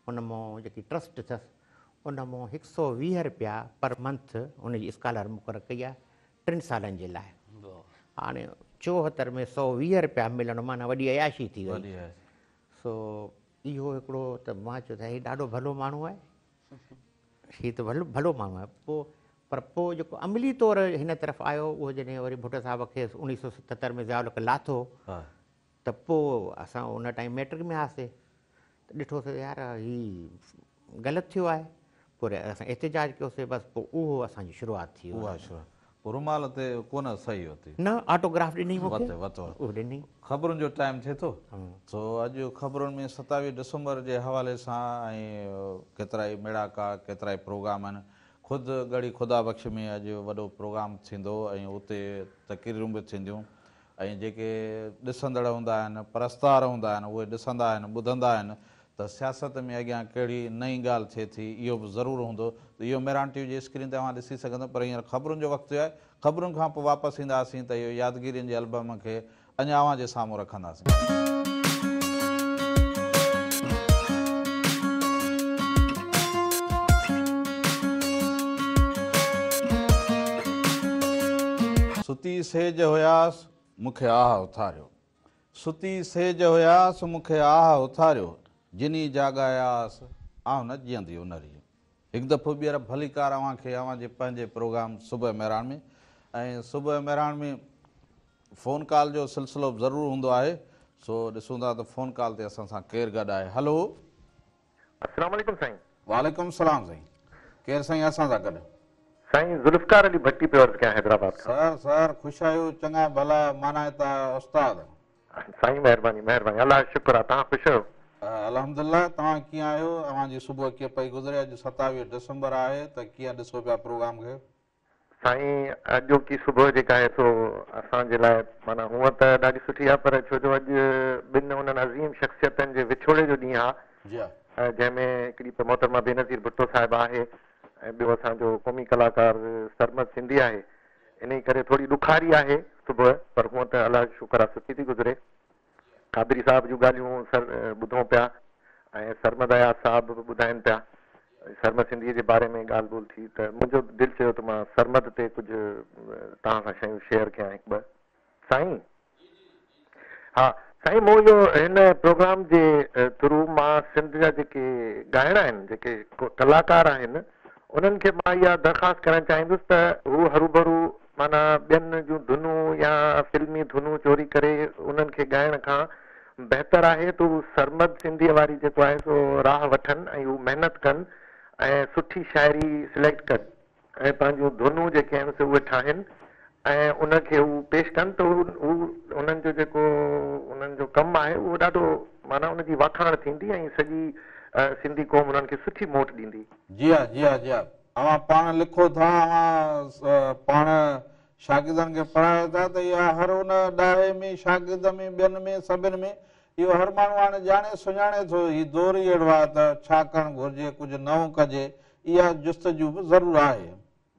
ان مون جيڪي ٽرسٽ اٿس ان مون 120 رپيا پر منٿ ان جي اسڪالر مقرر ڪئي آهي 3 سالن جي لاءِ. هاڻي 74 ۾ 120 رپيا ملڻ معنيٰ وڏي عياشي ٿي وئي. سو اهو هڪڙو ته مان چيو ته هي ڏاڍو ڀلو ماڻهو آهي، هي ته ڀلو ماڻهو آهي. پوءِ پر پوءِ جيڪو عملي طور هن طرف آيو اهو جڏهن وري ڀٽو صاحب کي 1977 ۾ ضياء الحق لاٿو ته پوءِ اسان ان ٽائيم ميٽرڪ ۾ هئاسين ته ڏٺوسين يار هي غلط ٿيو آهي. پوءِ وري اسان احتجاج ڪيوسين، بس پوءِ اهو اسان جي شروعات ٿي وئي. اها شروعات. پوءِ رومال تي ڪونه صحيح ورتي؟ نه، آٽوگراف ڏني مون کي. ورتو. اهو ڏني. خبرن جو ٽائيم ٿئي ٿو سو اڄ خبرن ۾ 27 ڊسمبر جي حوالي سان ۽ ڪيترائي ميڙاڪا، ڪيترائي پروگرام آهن. خود ڳڙهي خدا بخش ۾ اڄ وڏو پروگرام ٿيندو ۽ اتي تقريرون به ٿينديون ۽ جيڪي ڏسندڙ هوندا آهن، پرستار هوندا آهن، اهي ڏسندا آهن، ٻڌندا آهن ته سياست ۾ اڳيان ڪهڙي نئين ڳالهه ٿئي ٿي، اهو به ضرور هوندو ته اهو مهراڻ ٽي وي جي اسڪرين تي اوهان ڏسي سگهندؤ. پر هينئر خبرن جو وقت ٿيو آهي، خبرن کان پوءِ واپس اينداسين ته اهو يادگيرين جي البم کي اڃا اوهان جي سامهون رکنداسين. ستي سيج هياس مون کي آهه اٿاريو، ستي سيج هياس مون کي آهه اٿاريو، جني جاڳاياس آئون نه جيئندي ان ريءَ. هڪ دفعو ٻيهر ڀليڪار اوهان کي اوهان جي پنهنجي پروگرام صبح مهراڻ ۾. ۽ صبح مهراڻ ۾ فون ڪال جو سلسلو به ضرور هوندو آهي، سو ڏسون ٿا ته فون ڪال تي اسان سان ڪير گڏ آهي. هلو. السلام عليڪم سائين. وعليڪم السلام سائين، ڪير سائين اسان سان گڏ؟ سائين ذوالفقار علي ڀٽي پيو عرض ڪيان حيدرآباد کان. سر سر خوش آهيو؟ چڱا ڀلا مانائتا استاد. سائين مهرباني مهرباني، الله جو شڪر آهي. توهان خوش آهيو؟ الحمدلله. توهان ڪيئن آهيو؟ اوهان جي صبح ڪيئن پئي گذري؟ اڄ 27 ڊسمبر آهي ته ڪيئن ڏسو پيا پروگرام کي؟ سائين اڄوڪي صبح جيڪا آهي سو اسان جي لاءِ معنيٰ هونئن ته ڏاڍي سٺي آهي، پر ڇو جو اڄ ٻن انهن عظيم شخصيتن جي وڇوڙي جو ڏينهن آهي. جي ها. جنهن ۾ هڪڙي ته محترمه بينظير ڀٽو صاحب آهي ۽ ٻيو اسان جو قومي ڪلاڪار سرمد سنڌي آهي. ان ڪري ٿوري ڏکاري آهي صبح، پر هونئن ته الله جو شڪر آهي سٺي ٿي گذري. قادري صاحب جون ڳالهيون سر ٻڌون پيا ۽ سرمد اياز صاحب به ٻڌائين پيا. سرمد سنڌيءَ جي باري ۾ ڳالهه ٻولهه ٿي ته منهنجو دل چيو ته مان سرمد تي ڪجهه توهان سان شيون شيئر ڪيان هڪ ٻه. سائين ها سائين، مون اهو هن پروگرام جي ٿرو مان سنڌ جا جيڪي ڳائڻا آهن، جيڪي ڪلاڪار آهن، انهن کي مان اها درخواست ڪرڻ چاهيندس ته هو هروڀرو معنيٰ ٻين جون ڌنون يا فلمي ڌنون چوري ڪري انهن کي ڳائڻ کان بهتر آهي ته هو سرمد سنڌيءَ واري جيڪو آهي سو راهه وٺن ۽ هو محنت ڪن ۽ سٺي شاعري سليڪٽ ڪن ۽ پنهنجون ڌنون جيڪي آهن سي اهي ٺاهن ۽ ان کي هو پيش ڪن ته هو انهن جو جيڪو انهن جو ڪم آهي اهو ڏاڍو معنيٰ ان جي واکاڻ ٿيندي ۽ سڄي سنڌي قوم انهن کي سٺي موٽ ڏيندي. جي ها جي ها جي ها، اوهان پاڻ لکو ٿا، اوهان پاڻ شاگردن کي پڙهايو ٿا ته اها هر ان ڏاهي ۾ شاگرد ۾ ٻين ۾ سڀني ۾ اهو هر ماڻهو هاڻي ڄاڻي سڃاڻي ٿو. هي دور ئي اهڙو آهي ته ڇا ڪرڻ گهرجي، ڪجهه نئون ڪجي، اها جستجو به ضرور آهي.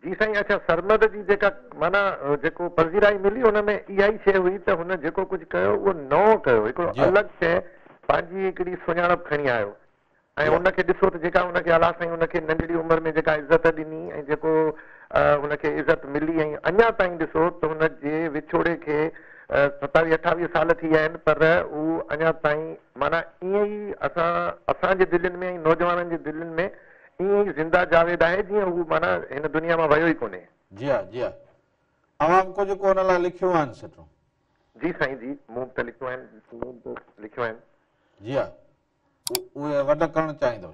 جي سائين، اڇا سرمد جي جيڪا معنيٰ جيڪو پذيرائي ملي ان ۾ اها ئي شيءِ هئي ته هن جيڪو ڪجهه ڪيو اهو نئون ڪيو، هڪڙو الڳ شيءِ پنهنجي هڪڙي سڃاڻپ کڻي آيو. ۽ ان کي ڏسو ته جيڪا ان کي الله سائين ان کي ننڍڙي عمر ۾ جيڪا عزت ڏني ۽ جيڪو هن کي عزت ملي ۽ اڃا تائين ڏسو ته هن جي وڇوڙي کي 27 28 سال ٿي ويا آهن، پر هو اڃا تائين معنيٰ ائين ئي اسان اسان جي دلين ۾ ۽ نوجوانن جي دلين ۾ ائين ئي زنده جاويد آهي جيئن هو معنيٰ هن دنيا مان ويو ئي ڪونهي. جي ها جي ها، اوهان به ڪجهه ڪو هن لاءِ لکيون آهن سٽون؟ جي سائين جي، مون به ته لکيون آهن، مون به لکيون آهن. جي ها، اهي وڍ ڪرڻ چاهيندؤ؟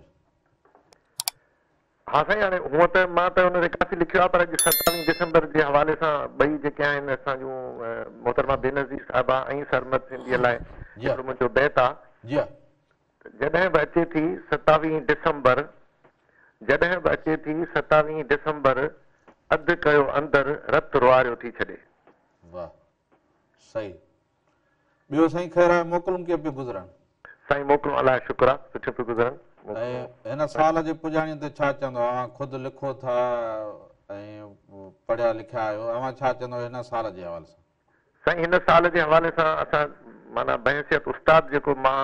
ها سائين، هاڻي هونئن ته مان ته هن تي ڪافي لکيو آهي، پر اڄ 27 ڊسمبر جي حوالي سان ٻئي جيڪي آهن اسان جون محترمه بينظير صاحبه ۽ سرمد سنڌيءَ لاءِ هڪڙو منهنجو بيت آهي. جي ها. جڏهن به اچي ٿي 27 ڊسمبر، جڏهن به اچي ٿي 27 ڊسمبر، اڌ ڪيو اندر رت روئاريو ٿي ڇڏي. واهه صحيح. ٻيو سائين خير آهي؟ موڪلون ڪيئن پيون گذرن؟ سائين موڪلون الله جو شڪر آهي سٺيون پيون گذرن. ۽ هن سال جي پڄاڻيءَ تي ڇا چوندؤ؟ اوهان خود لکو ٿا ۽ پڙهيا لکيا آهيو، اوهان ڇا چوندؤ هن سال جي حوالي سان؟ سائين هن سال جي حوالي سان اسان معنيٰ بحيثيت استاد جيڪو مان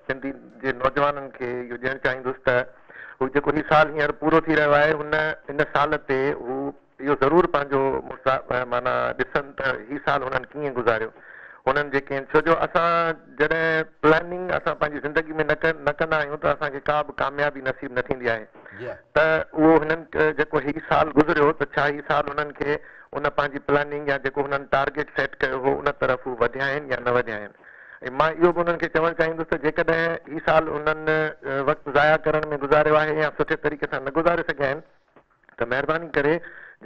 سنڌي جي نوجوانن کي اهو ڏيڻ چاهيندس ته هو جيڪو هي سال هينئر پورو ٿي رهيو آهي هن ان سال تي هو اهو ضرور پنهنجو معنيٰ ڏسن ته هي سال هنن ڪيئن گذاريو هنن جيڪي آهن ڇو جو اسان جڏهن پلاننگ اسان پنهنجي زندگي ۾ نه نه ڪندا آهيون ته اسان کي ڪا به ڪاميابي نصيب نه ٿيندي آهي ته اهو هنن جيڪو هي سال گذريو ته ڇا هي سال هنن کي ان پنهنجي پلاننگ يا جيڪو هنن ٽارگيٽ سيٽ ڪيو هو ان طرف هو وڌيا آهن يا نه وڌيا آهن ۽ مان اهو به انهن کي چوڻ چاهيندس ته جيڪڏهن هي سال انهن وقت ضايع ڪرڻ ۾ گذاريو آهي يا سٺي طريقي سان نه گذاري سگهيا آهن ته مهرباني ڪري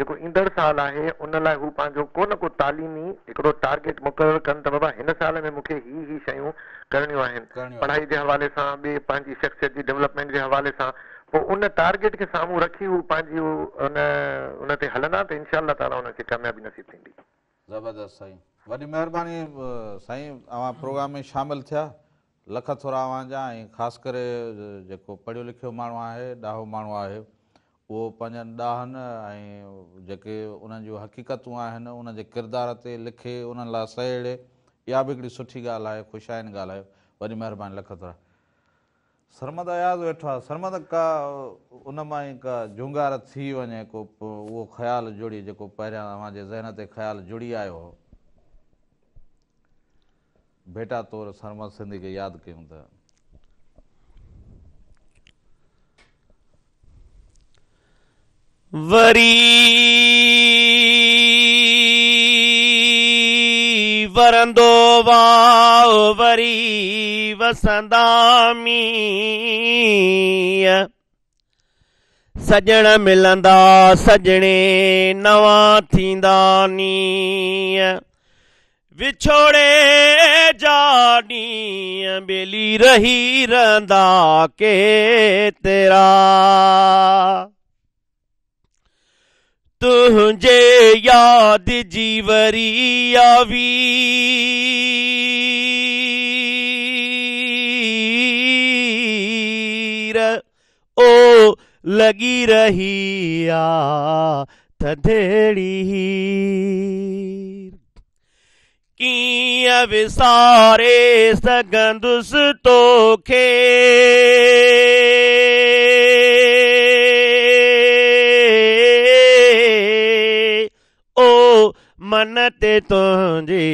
جيڪو ايندڙ سال آهي ان لاء هو پنهنجو ڪو نه ڪو تعليمي هڪڙو ٽارگيٽ مقرر ڪن ته بابا هن سال ۾ مون کي هي هي شيون ڪرڻيون آهن پڙهائي جي حوالي سان ٻي پنهنجي شخصيت جي ڊولپمينٽ جي حوالي سان پوء ان ٽارگيٽ کي سامهون رکي هو پنهنجي ان ان تي هلندا ته انشاء الله تعاليٰ انهن کي ڪاميابي نصيب ٿيندي. زبردست سائين وڏي مهرباني سائين اوهان پروگرام ۾ شامل ٿيا لک ٿورا اوهان جا ۽ خاص ڪري جيڪو پڙهيو لکيو ماڻهو آهي، ڏاهو ماڻهو آهي، اهو پنهنجن ڏاهن ۽ جيڪي انهن جون حقيقتون آهن، انهن جي ڪردار تي لکي، انهن لاء سهيڙي، اها به هڪڙي سٺي ڳالهه آهي، خوش آئند ڳالهه آهي. وڏي مهرباني لک ٿورا. سرمد اياز ويٺو آهي. سرمد ڪا ان مان ئي ڪا جهونگار ٿي وڃي، ڪو اهو خيال جڙي جيڪو پهريان اوهان جي ذهن تي خيال جڙي آيو هو. ڀيٽا طور سرمد سنڌي کي ياد ڪيون ته. وري ورندو واء وري وسندا مينهن سڄڻ ملندا سڄڻي نوان ٿيندا نينهن وڇوڙي جا ڏينهن ٻيلي رهي رهندا ڪيترا تنهنجي ياد جي وري آ وير او لڳي رهي آ ٿڌڙي هير ڪيئن وساري سگهندس توکي. او من تي تنهنجي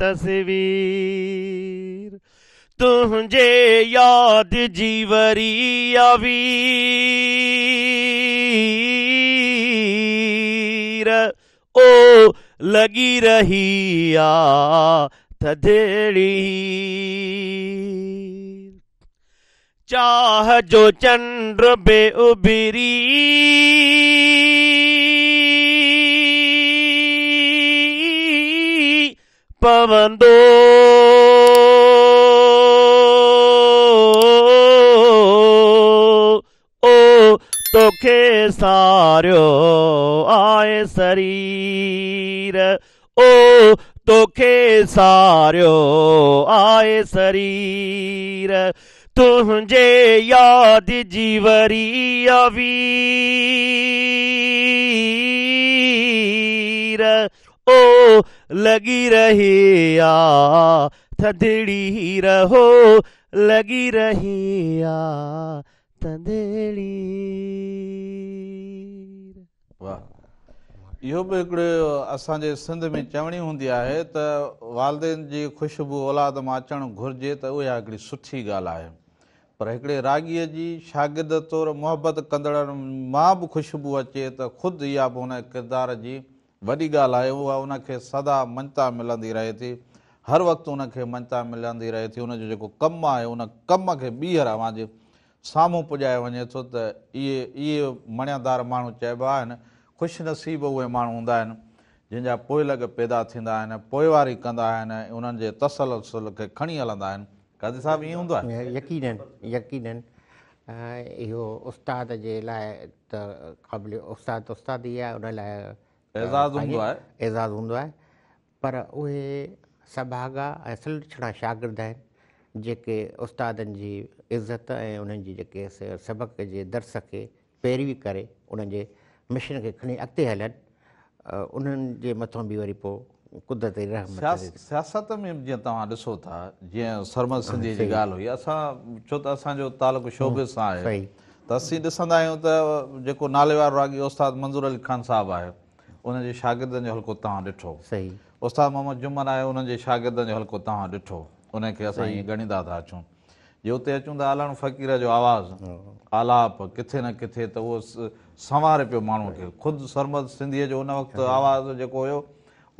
تصوير تنهنجي ياد جي وري آ وير او لڳي رهي آ ٿڌڙي چاهه جو چنڊ به اڀري پوندو. او توکي ساريو آهي سرير او توکي ساريو آهي سرير تنهنجي ياد جي وري آ وير او لڳي رهي آ ٿڌڙي هير هو لڳي رهي آ ٿڌڙي هير. واھ اهو به هڪڙي اسان جي سنڌ ۾ چوڻي هوندي آهي ته والدين جي خوشبو اولاد مان اچڻ گهرجي ته اها هڪڙي سٺي ڳالهه آهي پر هڪڙي راڳيء جي شاگرد طور محبت ڪندڙن مان به خوشبو اچي ته خود اها به هن ڪردار جي وڏي ڳالهه آهي اها ان کي سدا مڃتا ملندي رهي ٿي هر وقت ان کي مڃتا ملندي رهي ٿي ان جو جيڪو ڪم آهي ان ڪم کي ٻيهر اوهان جي سامهون پڄايو وڃي ٿو ته اهي اهي مڻيادار ماڻهو چئبا آهن خوش نصيب اهي ماڻهو هوندا آهن جن جا پوئلڳ پيدا ٿيندا آهن پوئواري ڪندا آهن ۽ انهن جي تسلسل کي کڻي هلندا آهن قاضي صاحب ائين هوندو آهي؟ يقينن يقينن اهو استاد جي لاء ته قابل استاد ته استاد ئي آهي ان لاء اعزاز هوندو آهي. اعزاز هوندو آهي پر اهي سڀاڳا ۽ سلڇڻا شاگرد آهن جيڪي استادن جي عزت ۽ انهن جي جيڪي سبق جي درس کي پيروي ڪري انهن جي مشن کي کڻي اڳتي هلن انهن جي مٿان به وري پوء قدرت جي رحمت. سياست ۾ به جيئن توهان ڏسو ٿا جيئن سرمد سنڌيء جي ڳالهه هئي اسان ڇو ته اسان جو تعلق شوبز سان آهي ته اسين ڏسندا آهيون ته جيڪو ناليوارو راڳي استاد منظور علي خان صاحب آهي ان جي شاگردن جو حلقو توهان ڏٺو استاد محمد جمن آهي انهن جي شاگردن جو حلقو توهان ڏٺو ان کي اسان ائين ڳڻيندا ٿا اچون جي اتي اچون ته علڻ فقير جو آواز آلاپ ڪٿي نه ڪٿي ته اهو سنواري پيو ماڻهوء کي. خود سرمد سنڌيء جو ان وقت آواز جيڪو هيو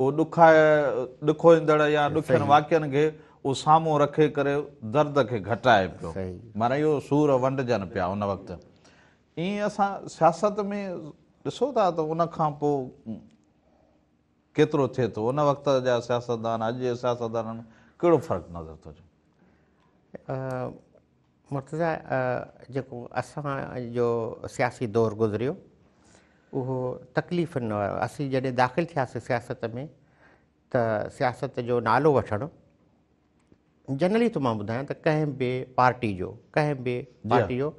اهو ڏکائي ڏکوئيندڙ يا ڏکين واقعن کي اهو سامهون رکي ڪري درد کي گهٽائي پيو. معنيٰ اهو سور ونڊجن پيا ان وقت. ائين اسان سياست ۾ ڏسو ٿا ته ان کان پوء ڪيترو ٿئي ٿو. ان وقت جا سياستدان اڄ جي سياستدانن ۾ ڪهڙو فرق نظر ٿو اچي؟ مرتضيٰ جيڪو اسان جو سياسي دور گذريو اهو تڪليفن وارو اسين جڏهن داخل ٿياسين سياست ۾ ته سياست جو نالو وٺڻ جنرلي ٿو مان ٻڌايان ته ڪنهن به پارٽي جو ڪنهن به پارٽي جو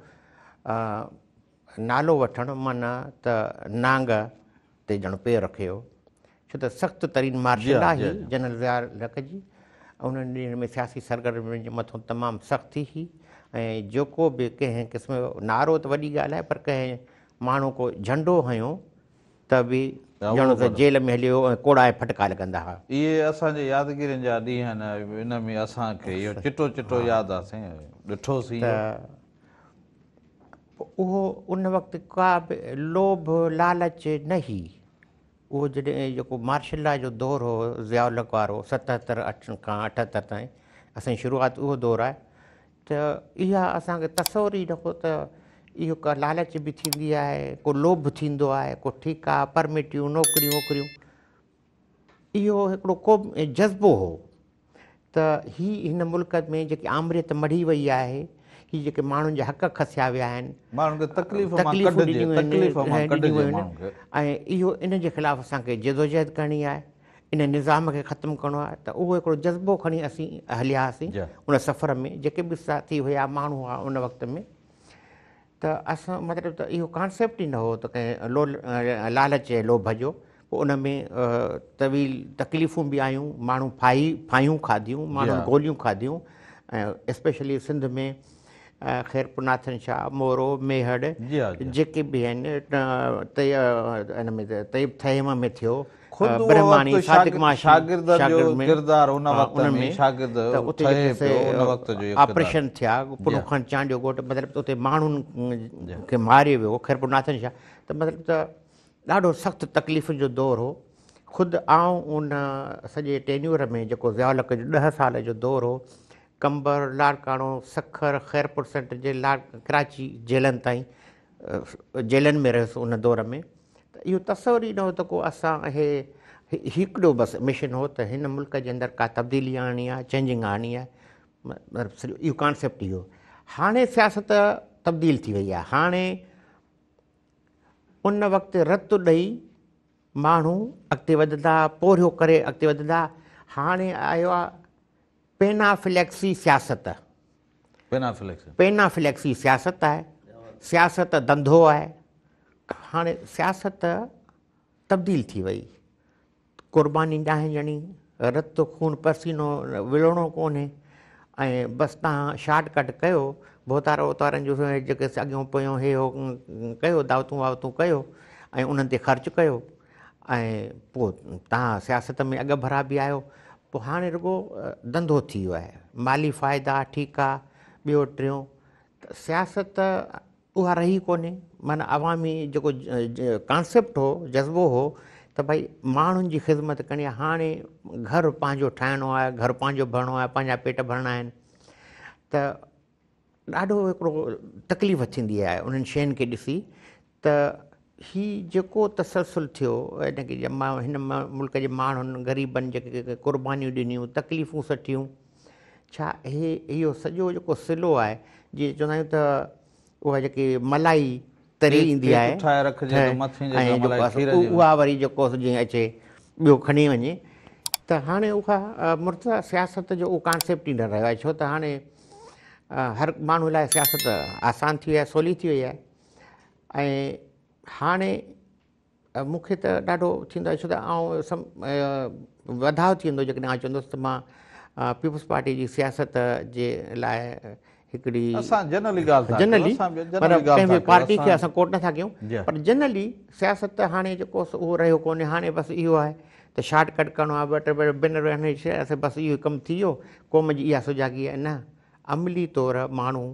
نالو وٺڻ معنيٰ ته نانگ تي ڄڻ پير رکيو ڇو ته سخت ترين مارشل لا هئي جنرل ضياء الحق جي انهن ڏينهن ۾ سياسي سرگرمين جي مٿون تمام سختي هئي ۽ جيڪو به ڪنهن قسم جو نعرو ته وڏي ڳالهه آهي پر ڪنهن ماڻهو ڪو جهنڊو هنيو ته به ڄڻ ته جيل ۾ هليو ويو ۽ ڪوڙا ۽ ڦٽڪا لڳندا هئا. اهي اسان جي يادگيرين جا ڏينهن آهن ان ۾ اسان کي اهو چٽو چٽو ياد آهي سائين ڏٺوسين ته اهو ان وقت ڪا به لوڀ لالچ نه هئي اهو جڏهن جيڪو مارشل لا جو دور هو ضياء الحق وارو ستهتر کان اٺهتر تائين اسان جي شروعات اهو دور آهي ته اها اسان کي تصور ئي نه هو ته اهو ڪا لالچ به ٿيندي آهي ڪو لوڀ ٿيندو آهي ڪو ٺيڪا پرمٽيون نوڪريون ووڪريون اهو هڪڙو ڪو جذبو هو ته هي هن ملڪ ۾ جيڪي آمريت مڙهي وئي آهي، هي جيڪي ماڻهن جا حق کسيا ويا آهن، ماڻهن کي تڪليف مان ڪڍجي، تڪليف مان ڪڍجي ماڻهن کي. ۽ اهو ان جي خلاف اسان کي جدوجهد ڪرڻي آهي، ان نظام کي ختم ڪرڻو آهي ته اهو هڪڙو جذبو کڻي اسين هليا هئاسين ان سفر ۾ جيڪي به ساٿي هيا ماڻهو هئا ان وقت ۾ ته اسان مطلب ته اهو ڪانسيپٽ ئي نه هو ته ڪنهن لول لالچ ۽ لوڀ جو پوء ان ۾ طويل تڪليفون به آيون ماڻهو ڦاهي ڦاهيون کاڌيون ماڻهن گوليون کاڌيون ۽ اسپيشلي سنڌ ۾ خيرپور ناٿن شاهه مورو ميهڙ جيڪي به آهن ان ۾ طيب ٿهيم ۾ ٿيو خود اهو وقت شاگردن جو ڪردار ان وقت ۾ شاگرد ٺهي پيو ان وقت جو اهو ڪردار. آپريشن ٿيا پنهون خان چانڊيو ڳوٺ مطلب ته اتي ماڻهن کي ماريو ويو خيرپور ناٿن شاهه ته مطلب ته ڏاڍو سخت تڪليفن جو دور هو خود آئون ان سڄي ٽينيور ۾ جيڪو ضياء الحق جو 10 سال جو دور هو قمبر لاڙڪاڻو سکر خيرپور سينٽر جيل ڪراچي جيلن تائين جيلن ۾ رهيس ان دور ۾ ته اهو تصور ئي نه هو ته ڪو اسان اهي هڪڙو بس مشن هو ته هن ملڪ جي اندر ڪا تبديلي آڻڻي آهي چينجنگ آڻڻي آهي مطلب سڄو اهو ڪانسيپٽ ئي هو هاڻي سياست تبديل ٿي وئي آهي هاڻي ان وقت رت ڏئي ماڻهو اڳتي وڌندا پورهيو ڪري اڳتي وڌندا هاڻي آيو آهي پينافليڪسي سياست پينافليڪسي سياست آهي سياست ڌنڌو آهي هاڻي سياست تبديل ٿي وئي قرباني ناهي ڏيڻي رت خون پسينو وڙهڻو ڪونهي ۽ بس تان شارٽ ڪٽ ڪيو ڀوتار ووتارن جو جيڪي اڳيون پويون هي هو ڪيو دعوتون واوتون ڪيو ۽ انهن تي خرچ ڪيو ۽ پوء تان سياست ۾ اڳ ڀرا به آهيو پوء هاڻي رڳو ڌنڌو ٿي ويو آهي مالي فائدا ٺيڪا ٻيو ٽيون ته سياست اها رهي ڪونهي معنيٰ عوامي جيڪو ڪانسيپٽ هو جذبو هو ته ڀئي ماڻهن جي خدمت ڪرڻي آهي هاڻي گهر پنهنجو ٺاهڻو آهي گهر پنهنجو ڀرڻو آهي پنهنجا پيٽ ڀرڻا آهن ته ڏاڍو هڪڙو تڪليف ٿيندي آهي انهن شين کي ڏسي ته هي جيڪو تسلسل ٿيو ان کي هن ملڪ جي ماڻهن غريبن جيڪي قربانيون ڏنيون تڪليفون سٺيون ڇا هي اهو سڄو جيڪو سلو آهي جيئن چوندا آهيون ته اها جيڪي ملائي تري ايندي آهي اها وري جيڪو جيئن اچي ٻيو کڻي وڃي ته هاڻي اها مرتضيٰ سياست جو اهو ڪانسيپٽ ئي نه رهيو آهي ڇو ته هاڻي هر ماڻهو لاء سياست آسان ٿي وئي آهي سولي ٿي وئي آهي ۽ هاڻي مون کي ته ڏاڍو ٿيندو آهي ڇو ته آئون وڌاء ٿي ويندو جيڪڏهن آئون چوندس ته مان پيپلز پارٽي جي سياست جي لاء هڪڙي اسان جنرلي ڳالهه ٿا جنرلي پر ڪنهن به پارٽي کي اسان ڪوٽ نٿا ڪيون پر جنرلي سياست ته هاڻي جيڪو اهو رهيو ڪونهي. هاڻي بس اهو آهي ته شارٽ ڪٽ ڪرڻو آهي، ٻه ٽي بينر هڻي بس اهو ڪم ٿي ويو. قوم جي اها سجاڳي آهي نه عملي طور ماڻهو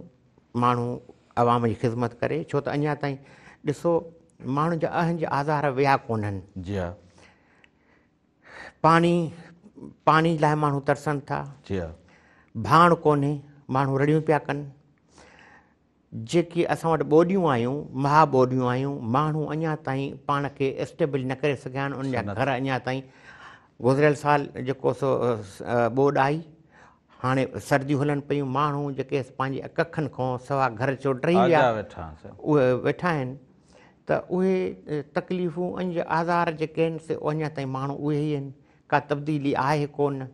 ماڻهو عوام جي خدمت ڪري، ڇو ته اڃا تائين ڏسو ماڻهن جا اهنج آزار ويا ڪونهن. جي ها. پاڻي پاڻي لاء ماڻهو ترسن ٿا. جي ها. ڀاڻ ڪونهي، ماڻهو رڙيون پيا ڪن. جيڪي اسان وٽ ٻوڏيون آيون، مها ٻوڏيون آيون، ماڻهو اڃا تائين پاڻ کي اسٽيبل نه ڪري سگهيا آهن. انهن جا گهر اڃا تائين، گذريل سال جيڪو سو ٻوڏ آئي، هاڻي سرديون هلن پيون، ماڻهو جيڪي پنهنجي ڪکن کان سوا گهر ڇو ڊهي ويا، اهي ويٺا آهن. ته اهي تڪليفون اڃ آزار جيڪي آهن سي اڃا تائين ماڻهو اهي ئي آهن، ڪا تبديلي آهي ڪونه.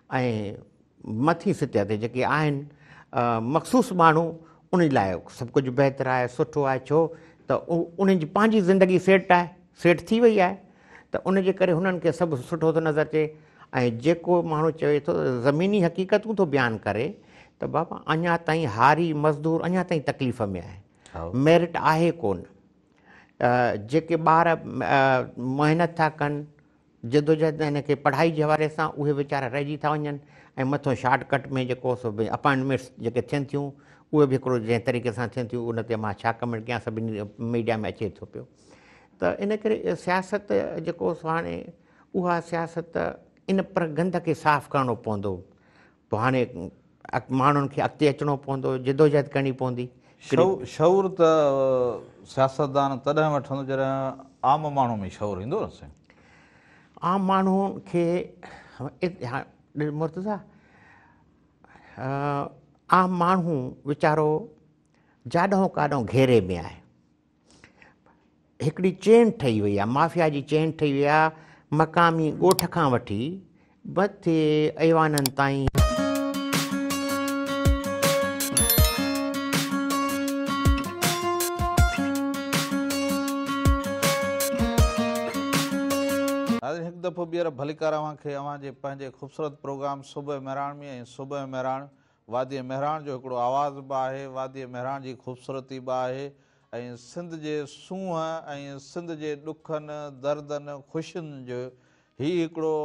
۽ مٿين سطح تي جيڪي آهن مخصوص ماڻهو، انهن لاء سڀ ڪجهه بهتر آهي، سٺو آهي، ڇو ته انهن جي پنهنجي زندگي سيٽ آهي، سيٽ ٿي وئي آهي، ته ان جي ڪري هنن کي سڀ سٺو ٿو نظر اچي. ۽ جيڪو ماڻهو چوي ٿو زميني حقيقتون ٿو بيان ڪري ته بابا اڃا تائين هاري مزدور اڃا تائين تڪليف ۾ آهي، ميرٽ آهي ڪونه، جيڪي ٻار محنت ٿا ڪن، جدوجهد هن کي پڙهائي جي حوالي سان، اهي ويچارا رهجي ٿا وڃن. ۽ مٿو شارٽ ڪٽ ۾ جيڪو سو اپائنٽمينٽس جيڪي ٿين ٿيون اهي به هڪڙو جنهن طريقي سان ٿين ٿيون ان تي مان ڇا ڪمينٽ ڪيان، سڀني ميڊيا ۾ اچي ٿو پيو. ته ان ڪري سياست جيڪو سو هاڻي اها سياست ان پر گند کي صاف ڪرڻو پوندو. پوء هاڻي ماڻهن کي اڳتي اچڻو پوندو، جدوجهد ڪرڻي پوندي. شعور ته سياستدان تڏهن وٺندو جڏهن عام ماڻهو ۾ شعور ايندو نه سائين. عام ماڻهو کي مرتضيٰ، عام ماڻهو ويچارو جاڏهون ڪاڏهون گهيري ۾ آهي. هڪڙي چين ٺهي وئي آهي، مافيا جي چين ٺهي وئي آهي، مقامي ڳوٺ کان وٺي مٿي ايوانن تائين. ناظرين هڪ دفعو ٻيهر ڀليڪار اوهان کي اوهان جي پنهنجي خوبصورت پروگرام صبح مهراڻ ۾ ۽ صبح مهراڻ واديء مهراڻ جو هڪڙو آواز به آهي، واديء مهراڻ جي خوبصورتي به آهي ۽ سنڌ جي سونهن ۽ سنڌ جي ڏکن، دردن، خوشين جو هي هڪڙو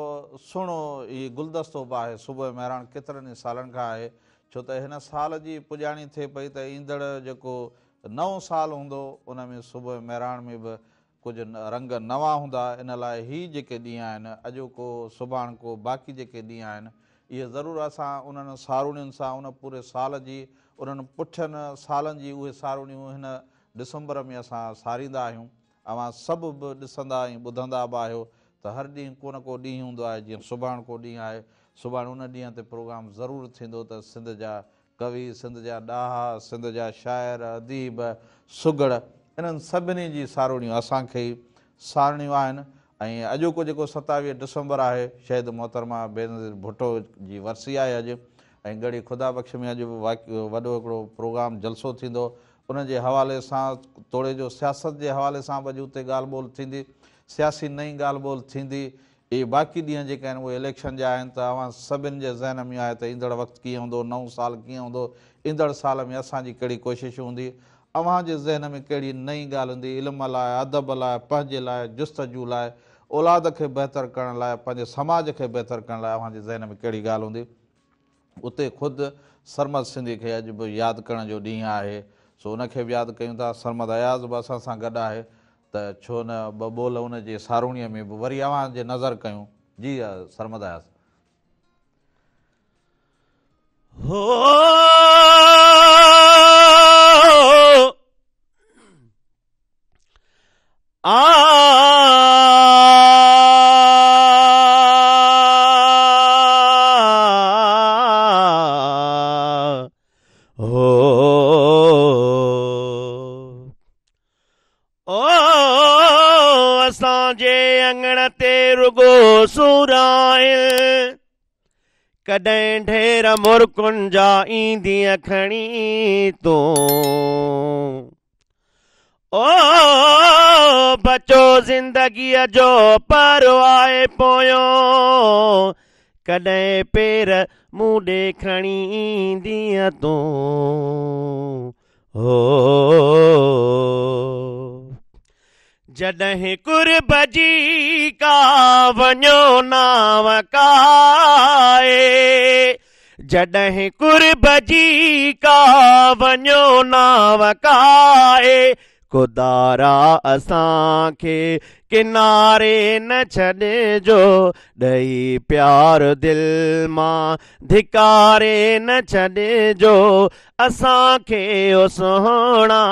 سهڻو هي گلدستو به آهي. صبح مهراڻ ڪيترن ئي سالن کان آهي، ڇو ته هن سال جي پڄاڻي ٿئي پئي ته ايندڙ جيڪو نئون سال هوندو ان ۾ صبح مهراڻ ۾ به ڪجهه رنگ نوان هوندا، ان لاء هي جيڪي ڏينهن آهن، اڄوڪو، سڀاڻڪو، باقي جيڪي ڏينهن آهن، اهي ضرور اسان انهن ساروڻين سان ان پوري سال جي، انهن پٺين سالن جي اهي ساروڻيون هن ڊسمبر ۾ اسان ساريندا آهيون. اوهان سڀ به ڏسندا ۽ ٻڌندا به آهيو ته هر ڏينهن ڪو نه ڪو ڏينهن هوندو آهي، جيئن سڀاڻڪو ڏينهن آهي، سڀاڻي ان ڏينهن تي پروگرام ضرور ٿيندو ته سنڌ جا ڪوي، سنڌ جا ڏاها، سنڌ جا شاعر، اديب، سگهڙ، انهن سڀني جي ساروڻيون اسان کي ئي سارڻيون آهن ۽ اڄوڪو جيڪو 27 ڊسمبر آهي، شهيد محترمه بينظير ڀٽو جي ورسي آهي اڄ ۽ ڳڙهي خدا بخش ۾ اڄ وڏو هڪڙو پروگرام جلسو ٿيندو، ان جي حوالي سان توڙي جو سياست جي حوالي سان به اڄ اتي ڳالهه ٻولهه ٿيندي، سياسي نئين ڳالهه ٻولهه ٿيندي، اهي باقي ڏينهن جيڪي آهن اهي اليڪشن جا آهن ته اوهان سڀن جي ذهن ۾ آهي ته ايندڙ وقت ڪيئن هوندو، نئون سال ڪيئن هوندو، ايندڙ سال ۾ اسان جي ڪهڙي ڪوشش هوندي، اوهان جي ذهن ۾ ڪهڙي نئين ڳالهه هوندي، علم لاء، ادب لاء، پنهنجي لاء، جستجو لاء، اولاد کي بهتر ڪرڻ لاء، پنهنجي سماج کي بهتر ڪرڻ لاء اوهان جي ذهن ۾ ڪهڙي ڳالهه هوندي. اتي خود سرمد سنڌي کي اڄ به ياد ڪرڻ جو ڏينهن آهي، سو ان کي به ياد ڪيون ٿا. سرمد اياز به اسان سان گڏ آهي ته ڇو نه ٻه ٻول ان جي ساروڻيء ۾ به وري اوهان جي نظر ڪيون. جي سرمد اياز. هو آ هو او اسان جي اڱڻ تي رڳو سور آهن، ڪڏهن ڍير مرڪن جا ايندينء کڻي تون. او بچو زندگيءَ جو پرو آهي پويون، ڪڏهن پير مون ڏي کڻي ايندينءَ تون. هو جڏهن قرب جي ڪا وڃو ناو ڪائي، جڏهن قرب جي ڪا وڃو ناو ڪائي، خدارا اسان کي ڪناري نه ڇڏجو، ڏئي پيار دل مان ڌڪاري نه ڇڏجو، اسان کي او سهڻا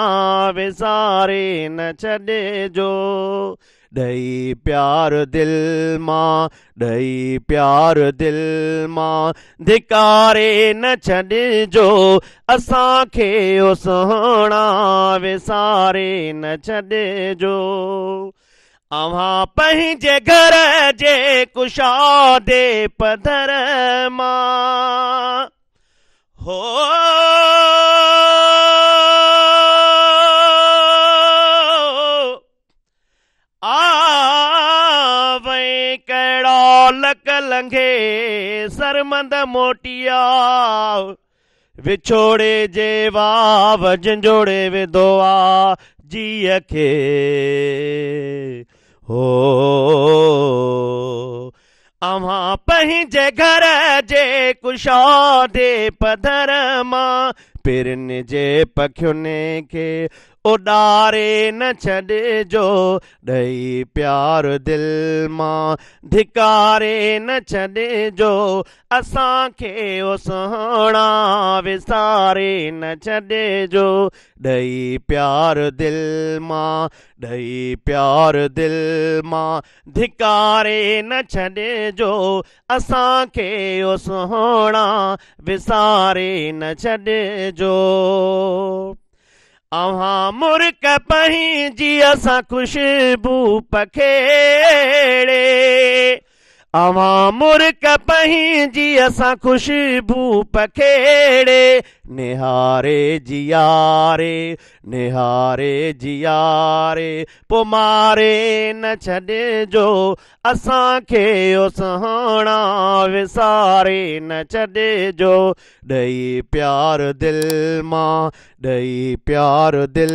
وساري نه ڇڏجو، ڏئي پيار دل مان، ڏئي پيار دل مان ڌڪاري نه ڇڏجو، اسان کي او سهڻا وساري نه ڇڏجو. اوهان پنهنجي گهر جي ڪشادي پڌر مان، هو آ وئين ڪهڙا لڪ لنگهي سرمند موٽيا، وڇوڙي جي واو جهنجهوڙي وڌو آ جيءَ کي. هو اوهان پنهنجي گهر جي ڪشادي پڌر مان پرين جي پکين کي اڏاري نه ڇڏجو، ڏئي پيار دل مان ڌڪاري نه ڇڏجو، اسان کي او سهڻا وساري نه ڇڏجو، ڏئي پيار دل مان، ڏئي پيار دل مان ڌڪاري نه ڇڏجو، اسان کي او سهڻا وساري نه ڇڏجو. اوهان مرڪ پنهنجي اسان خوشبو پکيڙي، اوهان مرڪ پنهنجي اسان خوشبو پکيڙي، نهاري جياري، نهاري جياري پوءِ ماري نه ڇڏجو، اسان کي او سهڻا وساري نه ڇڏجو، ڏئي پيار دل مان، ڏئي پيار دل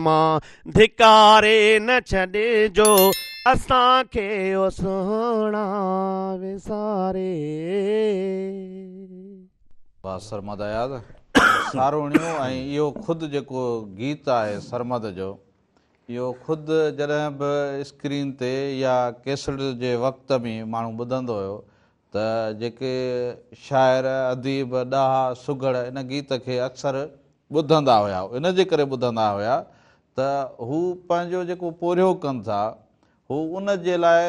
مان ڌڪاري نه ڇڏجو، اسان کي او سهڻا وساري. واهه سرمد اياز، ساروڻيون. ۽ اهو خود جيڪو گيت آهي سرمد جو، اهو خود جڏهن به اسڪرين تي يا ڪيسٽ جي وقت ۾ ماڻهو ٻڌندو هيو ته جيڪي شاعر، اديب، ڏاها، سگهڙ ان گيت کي اڪثر ٻڌندا هيا. ان جي ڪري ٻڌندا هيا ته هو پنهنجو جيڪو پورهيو ڪن ٿا، هو ان جي لاء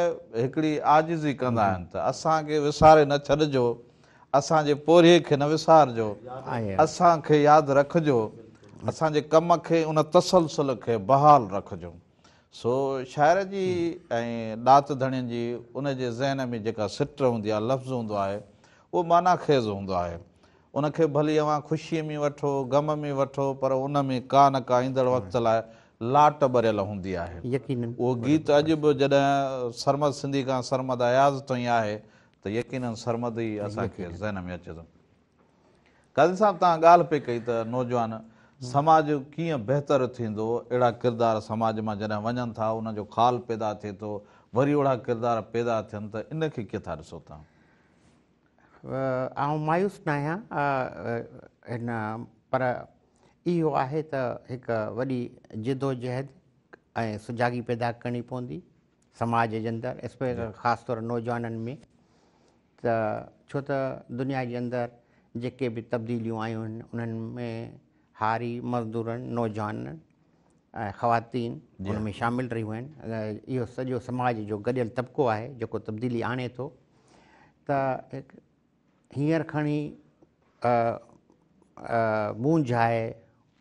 هڪڙي عاجزي ڪندا آهن ته اسان کي وساري نه ڇڏجو، اسان جي پورهيي کي نه وسارجو، اسان کي ياد رکجو، اسان جي ڪم کي ان تسلسل کي بحال رکجو. سو شاعر جي ۽ ڏات ڌڻين جي ان جي ذهن ۾ جيڪا سٽ هوندي آهي، لفظ هوندو آهي، اهو معنيٰ خيز هوندو آهي. ان کي ڀلي اوهان خوشيء ۾ وٺو، غم ۾ وٺو، پر ان ۾ ڪا نه ڪا ايندڙ وقت لاء لاٽ ٻريل هوندي آهي. اهو گيت اڄ به جڏهن سرمد سنڌي کان سرمد اياز تائين آهي ته يقيناً سرمد ئي اسان کي ذهن ۾ اچي ٿو. قاضي صاحب توهان ڳالهه پئي ڪئي ته نوجوان سماج ڪيئن بهتر ٿيندو، اهڙا ڪردار سماج مان جڏهن وڃن ٿا ان جو خال پيدا ٿئي ٿو، وري اهڙا ڪردار پيدا ٿين ته ان کي ڪيئن ٿا ڏسو توهان؟ آئون مايوس نه آهيان هن پر اهو آهي ته هڪ وڏي جدوجهد ۽ سجاڳي پيدا ڪرڻي پوندي سماج جي اندر، خاص طور نوجوانن ۾، ته ڇو ته دنيا جي اندر جيڪي به تبديليون آيون آهن انهن ۾ هاري، مزدورن، نوجوانن ۽ خواتين ان ۾ شامل رهيون آهن. اهو سڄو سماج جو گڏيل طبقو آهي جيڪو تبديلي آڻي ٿو. ته هينئر کڻي مونجهه آهي،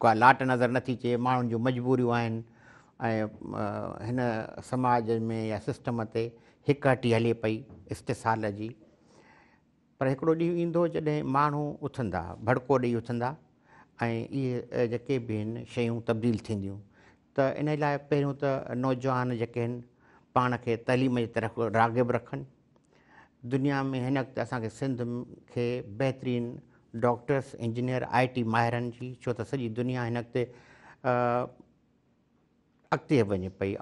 ڪا لاٽ نظر نٿي اچي، ماڻهن جون مجبوريون آهن ۽ هن سماج ۾ يا سسٽم تي هڪ هٽي هلي پئي استحصال جي. پر هڪڙو ڏينهن ايندو جڏهن ماڻهو اٿندا، ڀڙڪو ڏيئي اٿندا ۽ اهي جيڪي به آهن شيون تبديل ٿينديون. ته ان لاء پهريون ته نوجوان جيڪي آهن پاڻ کي تعليم جي طرف راغب رکن. دنيا ۾ هن وقت اسان کي سنڌ کي بهترين ڊاڪٽرس، انجنيئر، آء ٽي ماهرن جي، ڇو ته سڄي دنيا هن وقت اڳتي وڃي پئي،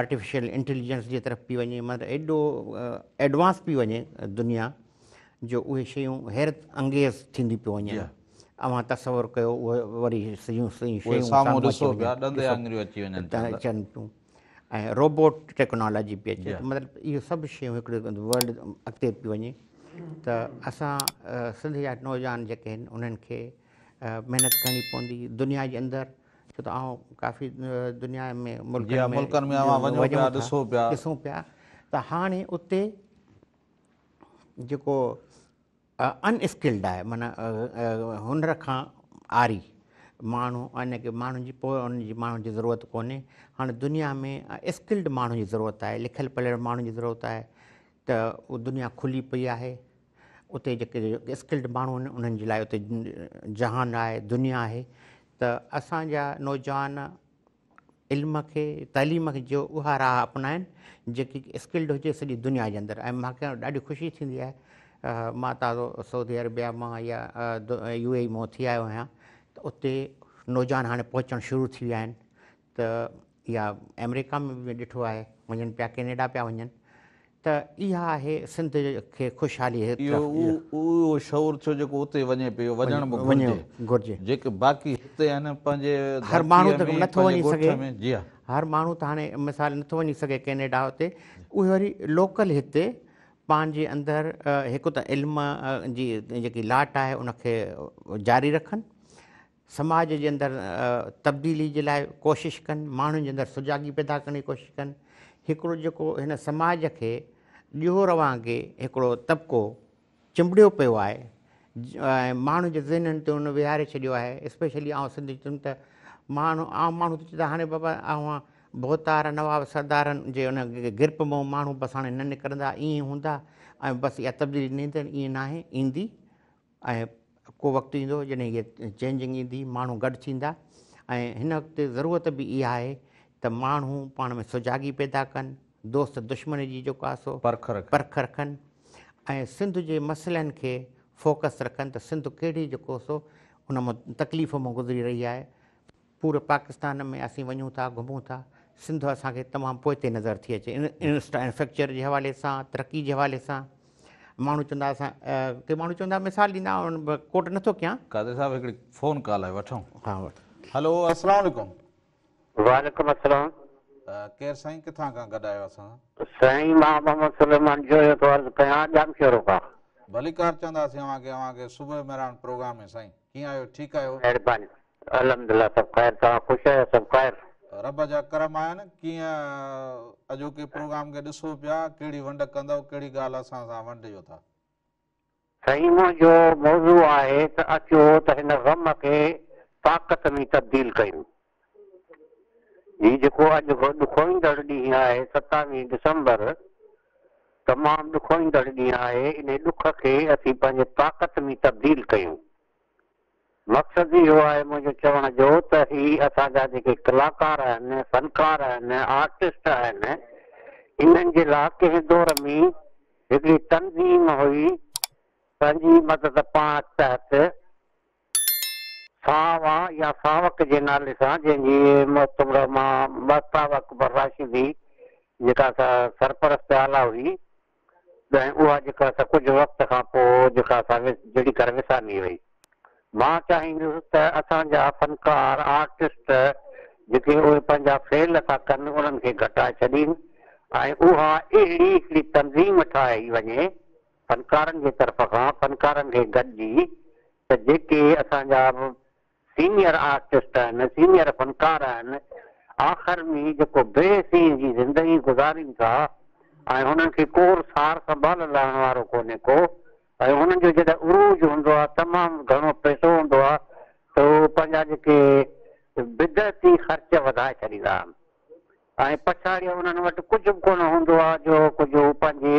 آرٽيفيشل انٽيليجنس جي طرف پئي وڃي، مطلب ايڏو ايڊوانس پئي وڃي دنيا جو اهي شيون حيرت انگيز ٿينديون پيون وڃن. اوهان تصور ڪيو اهي وري سڄيون شيون سامهون ڏسو پيا، ڏند آڱريون اچي وڃن اچن پيون ۽ روبوٽ ٽيڪنالاجي پئي اچي، مطلب اهو سڀ شيون هڪڙو ورلڊ اڳتي پئي وڃي. ته اسان سنڌ جا نوجوان جيڪي آهن انهن کي محنت ڪرڻي پوندي دنيا جي اندر، ڇو ته آئون ڪافي دنيا ۾ ملڪن ۾ وڃون پيا، ڏسون پيا ته هاڻي اتي جيڪو ان اسڪلڊ آهي، معنيٰ هنر کان عاري ماڻهو، ان کي ماڻهن جي پوء ان جي ماڻهن جي ضرورت ڪونهي. هاڻي دنيا ۾ اسڪلڊ ماڻهن جي ضرورت آهي، لکيل پڙهيل ماڻهن جي ضرورت آهي. ته اها دنيا کلي پئي آهي، اتي جيڪي اسڪلڊ ماڻهو آهن انهن جي لاء اتي جهان آهي، دنيا آهي. ته اسان جا نوجوان علم کي، تعليم کي جو اها راهه اپنائن جيڪي اسڪلڊ هجي سڄي دنيا جي اندر. ۽ مون کي ڏاڍي خوشي ٿيندي آهي، مان تازو سعودي عربيا مان يا يو اي اي مان ٿي آيو آهيان ته اتي نوجوان هاڻي پهچڻ شروع ٿي ويا آهن. ته يا آمريڪا ۾ به ڏٺو آهي وڃن پيا، ڪينيڊا پيا وڃن. ته اها آهي سنڌ کي خوشحالي اهو اهو شعور ٿيو جيڪو اتي وڃي پيو، وڃڻ به گهرجي. جيڪي باقي هتي آهن پنهنجي هر ماڻهو ته نٿو وڃي سگهي، جي ها، هر ماڻهو ته هاڻي مثال نٿو وڃي سگهي ڪينيڊا، اتي اهي وري لوڪل هتي پنهنجي اندر هڪ ته علم جي جيڪي لاٽ آهي ان کي جاري رکن، سماج جي اندر تبديلي جي لاء ڪوشش ڪن، ماڻهن جي اندر سجاڳي پيدا ڪرڻ جي ڪوشش ڪن. هڪڙو جيڪو هن سماج کي ڄور وانگي هڪڙو طبقو چنبڙيو پيو آهي ۽ ماڻهن جي ذهنن تي ان ويهاري ڇڏيو آهي، اسپيشلي آئون سنڌ چون ته ماڻهو عام ماڻهو ته چوندا هاڻي بابا اوهان ڀوتار نواب سردارن جي ان گرپ مان ماڻهو بس هاڻي نه نڪرندا، ائين هوندا ۽ بس اها تبديلي نه ايندي. ائين ناهي ايندي، ۽ ڪو وقت ايندو جڏهن هيء چينجنگ ايندي، ماڻهو گڏ ٿيندا ۽ هن وقت ضرورت به اها آهي ته ماڻهو پاڻ ۾ سجاڳي پيدا ڪن، دوست دشمن جي جيڪو آهي سو پرک رکن ۽ سنڌ جي مسئلن کي فوڪس رکن ته سنڌ ڪهڙي جيڪو سو ان مان تڪليف مان گذري رهي آهي. پوري پاڪستان ۾ اسين وڃون ٿا، گهمون ٿا، سنڌ اسان کي تمام پوئتي نظر ٿي اچي، انفراسٽرڪچر جي حوالي سان، ترقي جي حوالي سان. ماڻهو چوندا اسان ڪي ماڻهو چوندا مثال ڏيندا ڪوٽ نٿو ڪيان. قادر صاحب هڪڙي فون ڪال آهي وٺون. ها وٺ. هلو السلام عليڪم. وعليڪم السلام. ڪير سائين ڪٿان کان گڏ آهيو اسان سان؟ سائين مان محمد سليمان جويو ٿو عرض ڪيان ڄامشورو کان. ڀليڪار چونداسين اوهان کي اوهان کي صبح مهراڻ پروگرام ۾ سائين ڪيئن آهيو ٺيڪ آهيو. مهرباني الحمدلله سڀ خير توهان خوش آهيو سڀ خير. رب جا ڪرم آهن ڪيئن اڄوڪي پروگرام کي ڏسو پيا ڪهڙي ونڊ ڪندؤ ڪهڙي ڳالهه اسان سان ونڊيو ٿا. سائين منهنجو موضوع آهي ته اچو ته هن غم کي طاقت ۾ تبديل ڪيون. هي جيڪو اڄ ڏکوئيندڙ ڏينهن آهي ستاويهه ڊسمبر تمام ڏکوئيندڙ ڏينهن آهي انهي ڏک کي اسين پنهنجي طاقت ۾ تبديل ڪيون. مقصد اهو آهي منهنجو چوڻ جو ته هي اسان جا جيڪي ڪلاڪار آهن، فنڪار آهن، آرٽسٽ آهن، انهن جي لاء ڪنهن دور ۾ هڪڙي تنظيم هئي پنهنجي مدد پاڻ تحت ساوا يا ساوڪ جي نالي سان جنهن جي محترمه مهتاب اڪبر راشدي جيڪا سا سرپرست اعليٰ هئي ۽ اها جيڪا سا ڪجهه وقت کان پوء جيڪا سا جهڙي ڪر وسامي وئي. مان چاهيندس ته اسان جا فنڪار، آرٽسٽ، جيڪي اهي پنهنجا فعل ٿا ڪن انهن کي گهٽائي ڇڏين ۽ اها اهڙي هڪڙي تنظيم ٺاهي وڃي فنڪارن جي طرف کان فنڪارن کي گڏجي ته جيڪي اسان جا سينيئر آرٽسٽ آهن، سينيئر فنڪار آهن، آخر ۾ جيڪو بي حسيء جي زندگي گذارين ٿا ۽ هنن کي ڪو سار سنڀال لهڻ وارو ڪونهي ڪو ۽ هنن جو جڏهن عروج هوندو آهي تمام گهڻو پئسو هوندو آهي ته هو پنهنجا جيڪي بدعتي خرچ وڌائي ڇڏيندا آهن ۽ پڇاڙيء انهن وٽ ڪجهه به ڪونه هوندو آهي جو ڪجهه هو پنهنجي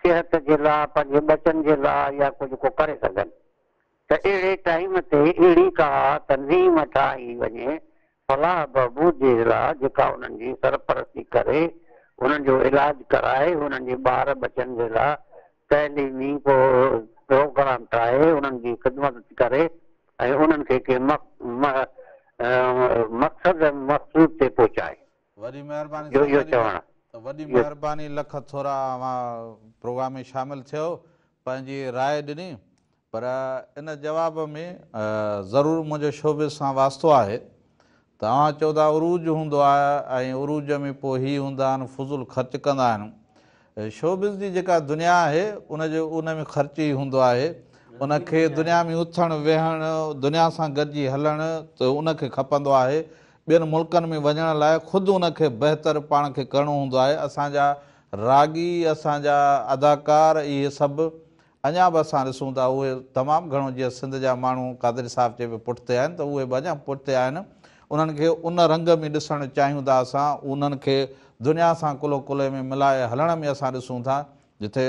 صحت جي لاء پنهنجي ٻچن جي لاء يا ڪجهه ڪو ڪري سگهن. ته اهڙي ٽائيم تي اهڙي ڪا تنظيم ٺاهي وڃي فلاح بهبود جي لاء جيڪا انهن جي سرپرستي ڪري، انهن جو علاج ڪرائي، انهن جي ٻار ٻچن جي لاء تعليمي پروگرام ٺاهي، انهن جي خدمت ڪري ۽ انهن کي ڪنهن مقصد مقصود تي پهچائي. وڏي مهرباني جو سائين اهو چوڻ وڏي مهرباني لک ٿورا اوهان پروگرام ۾ شامل ٿيو پنهنجي راء ڏني پر ان جواب ۾ ضرور منهنجو شوبز سان واسطو آهي ته اوهان چئو ٿا عروج هوندو آهي ۽ عروج ۾ پوء هي هوندا آهن فضول خرچ ڪندا آهن شوبز جي جيڪا دنيا آهي ان جو ان ۾ خرچ ئي هوندو آهي ان کي دنيا ۾ اٿڻ ويهڻ دنيا سان گڏجي هلڻ ته ان کي کپندو آهي ٻين ملڪن ۾ وڃڻ لاء خود ان کي بهتر پاڻ کي ڪرڻو هوندو آهي اسان جا راڳي اسان جا اداڪار اهي سڀ اڃا به اسان ڏسون ٿا اهي تمام گهڻو جيئن سنڌ جا ماڻهو قادري صاحب چئي پيو پٺتي آهن ته اهي به اڃا پٺتي آهن انهن کي ان رنگ ۾ ڏسڻ چاهيون ٿا اسان انهن کي دنيا سان ڪلهو ڪلهي ۾ ملائي هلڻ ۾ اسان ڏسون ٿا جتي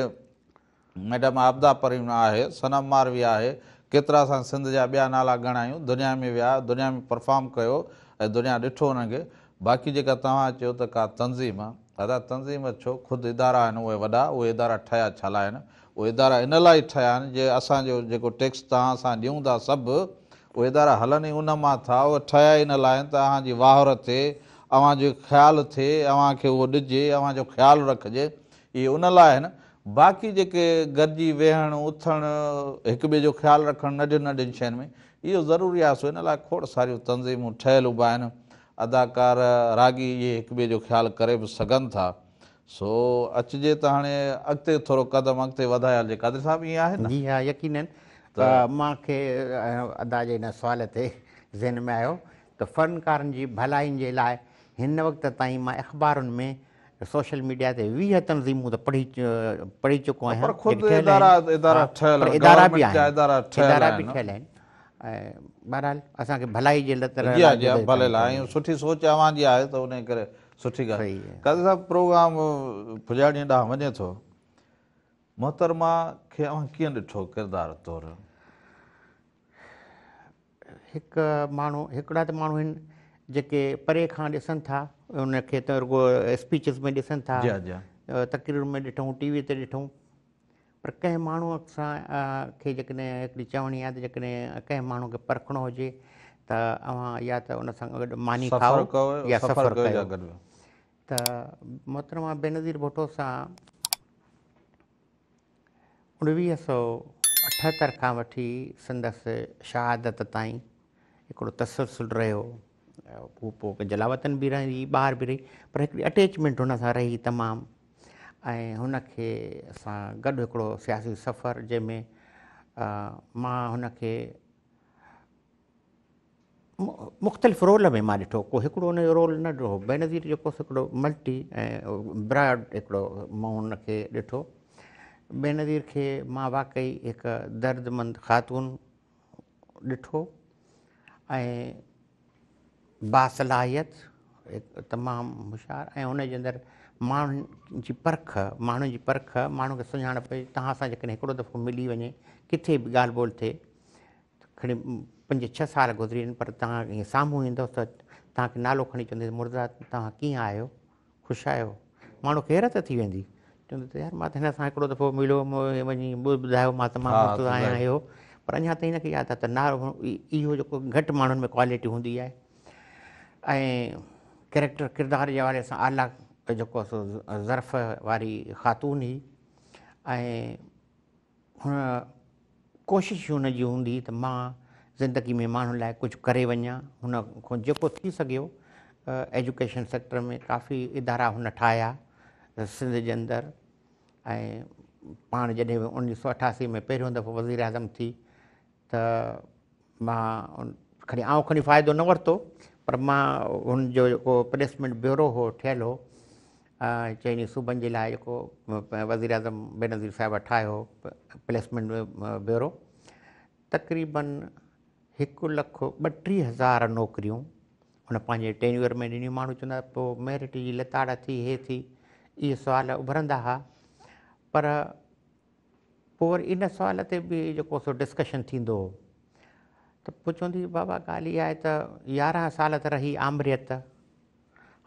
ميڊم عابده پروين آهي صنم ماروي آهي ڪيترا اسان سنڌ جا ٻيا نالا ڳڻايون دنيا ۾ ويا دنيا ۾ پرفارم ڪيو ۽ دنيا ڏٺو انهن کي باقي جيڪا توهان چيو ته ڪا تنظيم ادا تنظيم ڇو خود ادارا آهن اهي وڏا اهي ادارا ٺهيا ڇا لاء آهن اهي ادارا ان لاء ئي ٺهيا آهن جي اسان جو جيڪو ٽيڪس توهان اسان ڏيون ٿا سڀ اهي ادارا هلن ئي ان مان ٿا اهي ٺهيا ئي ان لاء آهن ته اوهان جي واهر ٿئي اوهان جو خيال ٿئي اوهان کي اهو ڏجي اوهان جو خيال رکجي اهي ان لاء آهن باقي جيڪي گڏجي ويهڻ اٿڻ هڪ ٻئي جو خيال رکڻ ننڍين ننڍين شين ۾ اهو ضروري آهي سو ان لاء کوڙ ساريون تنظيمون ٺهيل به آهن اداڪار راڳي اهي هڪ ٻئي جو خيال ڪري به سگهن ٿا سو اچجي ته هاڻي اڳتي ٿورو قدم اڳتي وڌائي هلجي قادري صاحب ائين آهي نه؟ جي ها يقينن مان کي ادا جي ان سوال تي ذهن ۾ آيو ته فنڪارن جي ڀلائين جي لاء هن وقت تائين مان اخبارن ۾ سوشل ميڊيا تي 20 تنظيمون ته پڙهي پڙهي چڪو آهيان پر خود ادارا ادارا ٺهيل پر ادارا به آهن ادارا به ٺهيل آهن ۽ بهرحال اسان کي ڀلائي جي لاء جي ها جي ها ڀلي لاء ۽ سٺي سوچ اوهان جي آهي ته انهي ڪري سٺي ڳالهه قاضي صاحب پروگرام پڄاڻيء ڏانهن وڃي ٿو محترمه کي اوهان ڪيئن ڏٺو ڪردار طور؟ هڪ ماڻهو هڪڙا ته ماڻهو آهن جيڪي پري کان ڏسن ٿا ان کي ته رڳو اسپيچز ۾ ڏسن ٿا جي جي تقريرن ۾ ڏٺون ٽي وي تي ڏٺون پر ڪنهن ماڻهوء سان کي جيڪڏهن هڪڙي چوڻي آهي ته جيڪڏهن ڪنهن ماڻهوء کي پرکڻو هجي ته اوهان يا ته ان سان گڏ ماني کائو يا سفر ڪيو ته محترمه بينظير ڀٽو سان 1978 کان وٺي سندس شهادت تائين هڪڙو تسلسل رهيو. هو پوء جلاوطن به رهي ٻاهر به رهي پر هڪڙي اٽيچمينٽ هن سان رهي تمام ۽ هن کي سان گڏ هڪڙو سياسي سفر جنهن ۾ مان هن کي مختلف رول ۾ مان ڏٺو ڪو هڪڙو هن جو رول نه ڏٺو بينظير جيڪو هڪڙو ملٽي ۽ براڊ هڪڙو مان هن کي ڏٺو بينظير کي مان واقعي هڪ دردمند خاتون ڏٺو ۽ باصلاحيت هڪ تمام هوشيار ۽ ان جي اندر ماڻهن جي پرک ماڻهن جي پرک ماڻهن کي سڃاڻپ توهان سان جيڪڏهن هڪڙو دفعو ملي وڃي ڪٿي به ڳالهه ٻولهه ٿئي کڻي پنج ڇهه سال گذري وڃن پر توهان ائين سامهون ايندو ته توهان کي نالو کڻي چوندي مرزا توهان ڪيئن آهيو خوش آهيو؟ ماڻهو کي حيرت ٿي ويندي. چوندو ته يار مان ته هن سان هڪڙو دفعو مليو هوم وڃي ٻڌايو مان ته مان مرتضيٰ آهيان اهو پر اڃا تائين هن کي ياد آهي ته نه اهو جيڪو گهٽ ماڻهن ۾ ڪوالٽي هوندي آهي ۽ ڪريڪٽر ڪردار جي حوالي سان اعليٰ جيڪو سو ظرف واري خاتون هئي ۽ هن ڪوشش هن جي هوندي ته مان زندگي ۾ ماڻهن لاء ڪجهه ڪري وڃان. هن کان جيڪو ٿي سگهيو ايجوڪيشن سيڪٽر ۾ ڪافي ادارا هن ٺاهيا سنڌ جي اندر ۽ پاڻ جڏهن به 1988 ۾ پهريون دفعو وزير اعظم ٿي ته مان کڻي آئون کڻي فائدو نه ورتو پر مان هن جو جيڪو پليسمينٽ بيورو هو ٺهيل هو چئني صوبن جي لاء جيڪو وزيراعظم بينظير صاحب ٺاهيو پليسمينٽ بيورو تقريبن هڪ لک ٻٽيهه هزار نوڪريون هن پنهنجي ٽينيور ۾ ڏنيون ماڻهو چوندا پوء ميرٽ جي لتاڙ ٿي هي ٿي اهي سوال اڀرندا هئا پر پوء وري ان سوال تي به جيڪو سو ڊسڪشن ٿيندو هو. ته پوء چوندي هئي بابا ڳالهه اها آهي ته 11 سال ته رهي آمريت،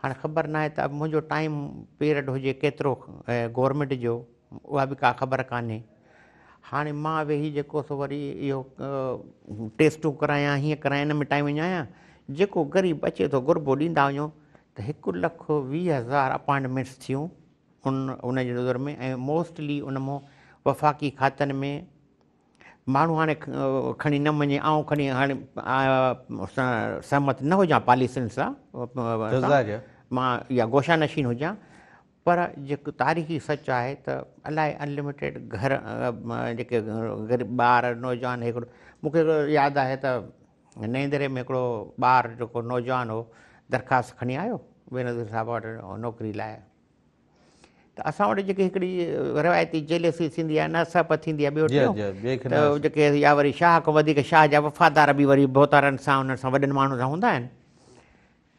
هاڻي خبر ناهي ته منهنجو ٽائيم پيرڊ هجي ڪيترو گورنمينٽ جو اها به ڪا خبر ڪانهي. هاڻي مان ويهي جيڪو سو وري اهو ٽيسٽون ڪرايان هيئن ڪرايان ان ۾ ٽائيم وڃايان، جيڪو غريب اچي ٿو غربو ڏيندا وڃو ته 1,20,000 اپائنٽمينٽس ٿيون ان ان جي نظر ۾ ۽ موسٽلي ان مون وفاقي کاتن ۾ ماڻهو هاڻي کڻي نه مڃي آئون کڻي هاڻي سهمت نه هجان پاليسين سان مان يا گوشا نشين هجان پر جيڪو تاريخي سچ آهي ته الائي انلميٽيڊ گهر جيڪي غريب ٻار نوجوان هڪڙو مون کي ياد آهي ته نئين دري ۾ هڪڙو ٻار جيڪو نوجوان هو درخواست کڻي آيو بينظير صاحب وٽ نوڪري لاء ته اسان وٽ جيڪي هڪڙي روايتي جيلسي ٿيندي آهي نه سهپ ٿيندي آهي ٻيو ٽيون ته جيڪي يا وري شاهه کان وڌيڪ شاهه جا وفادار به وري ڀوتارن سان انهن سان وڏن ماڻهن سان هوندا آهن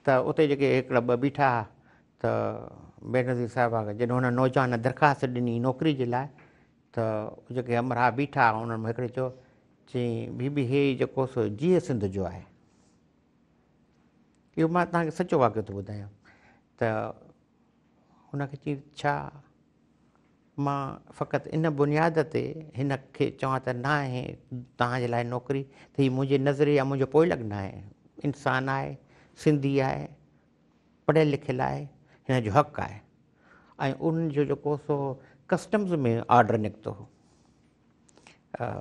ته اتي جيڪي هڪڙا ٻه بيٺا ها ته بينظير صاحب جڏهن هن نوجوان درخواست ڏني نوڪري جي لاء ته جيڪي همراهه بيٺا هئا انهن مان هڪڙي چيو چيائين بي بي هي جيڪو سو جيئي سنڌ جو آهي اهو مان توهان کي سچو واقعو ٿو ٻڌايان ته هن کي چيائين ڇا مان فقط ان بنياد تي هن کي چوان ته نه آهي توهان جي لاء نوڪري ته هي منهنجي نظريي يا منهنجو پوئلڳ نه آهي انسان آهي سنڌي آهي پڙهيل لکيل آهي هن جو حق آهي ۽ ان جو جيڪو سو ڪسٽمز ۾ آرڊر نڪتو هو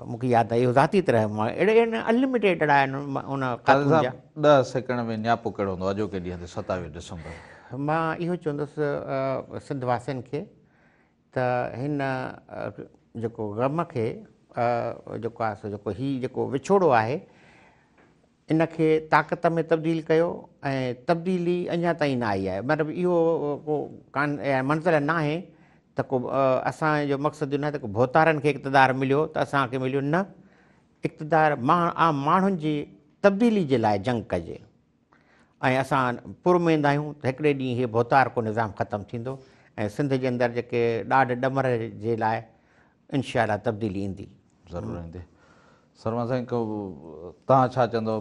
مون کي ياد آهي اهو ذاتي طرح مان اهڙي انلميٽيڊ اهڙا آهن ان خاتون جا. 10 سيڪنڊ ۾ نياپو ڪهڙو هوندو اڄوڪي ڏينهن تي 27 ڊسمبر؟ مان اهو چوندس سنڌ واسين کي ته هن جيڪو غم کي جيڪو آهي سو جيڪو هي جيڪو وڇوڙو آهي ان کي طاقت ۾ تبديل ڪيو ۽ تبديلي اڃا تائين نه آئي آهي مطلب اهو ڪو ڪان منزل ناهي ته ڪو اسان جو مقصد اهو ناهي ته ڪو ڀوتارن کي اقتدار مليو ته اسان کي مليو نه اقتدار عام ماڻهن جي تبديلي جي لاء جنگ ڪجي ۽ اسان پراميد آهيون ته هڪڙي ڏينهن هي ڀوتارڪو نظام ختم ٿيندو ۽ سنڌ جي اندر جيڪي ڏاڍ ڏمر جي لاء انشاء الله تبديلي ايندي. ضرور ايندي. سرمد سائين توهان ڇا چوندؤ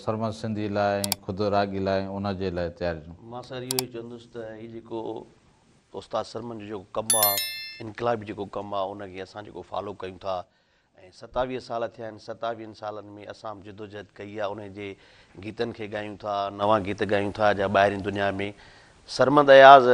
سرمد سنڌي لاء ۽ خود راڳي لاء ۽ ان جي لاء تياريون. مان سر اهو ئي چوندس ته هي جيڪو استاد سرمد جو جيڪو ڪم آ انقلابي جيڪو ڪم آ ان کي اسان جيڪو فالو ڪيون ٿا ۽ 27 سال ٿيا آهن ستاويهن سالن ۾ اسان به جدوجهد ڪئي آ انهي جي گيتن کي ڳايون ٿا نوان گيت ڳايون ٿا جا ٻاهرين دنيا ۾ سرمد اياز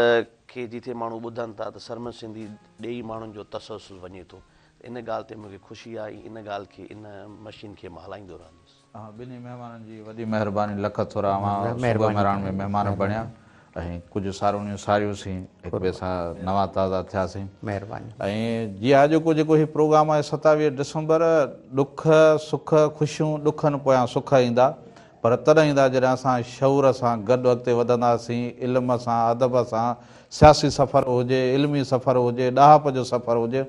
کي جتي ماڻهو ٻڌن ٿا ته سرمد سنڌي ڏي ماڻهن جو تسلسل وڃي ٿو ان ڳالهه تي مون کي خوشي آهي ۽ ان ڳالهه کي ان مشين کي مان هلائيندو رهندس. اوهان ٻنهي مهمانن جي وڏي مهرباني لک ٿورا اوهان صبح مهراڻ ۾ مهمان بڻيا ۽ ڪجهه سارونيون ساريوسين هڪ ٻئي سان نوان تازا ٿياسين ۽ جي ها اڄوڪو جيڪو هي پروگرام آهي 27 ڊسمبر ڏک سک خوشيون ڏکن پويان سک ايندا پر تڏهن ايندا جڏهن اسان شعور سان گڏ اڳتي وڌنداسين علم سان ادب سان سياسي سفر هجي علمي سفر هجي ڏاهپ جو سفر هجي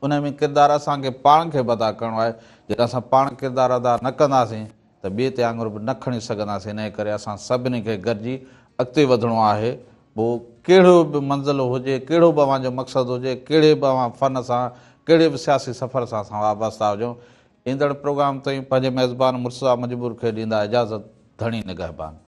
ان ۾ ڪردار اسان کي پاڻ کي به ادا ڪرڻو آهي، جڏهن اسان پاڻ ڪردار ادا نه ڪنداسين ته ٻئي تي آڱر به نه کڻي سگهنداسين، انهيء ڪري اسان سڀني کي گڏجي اڳتي وڌڻو آهي، پوء ڪهڙو به منزل هجي، ڪهڙو به اوهان جو مقصد هجي، ڪهڙي به اوهان فن سان، ڪهڙي به سياسي سفر سان اسان وابسته هجون. ايندڙ پروگرام تائين پنهنجي ميزبان مرتضيٰ مجبور کي ڏيندا اجازت، ڌڻي نگهبان.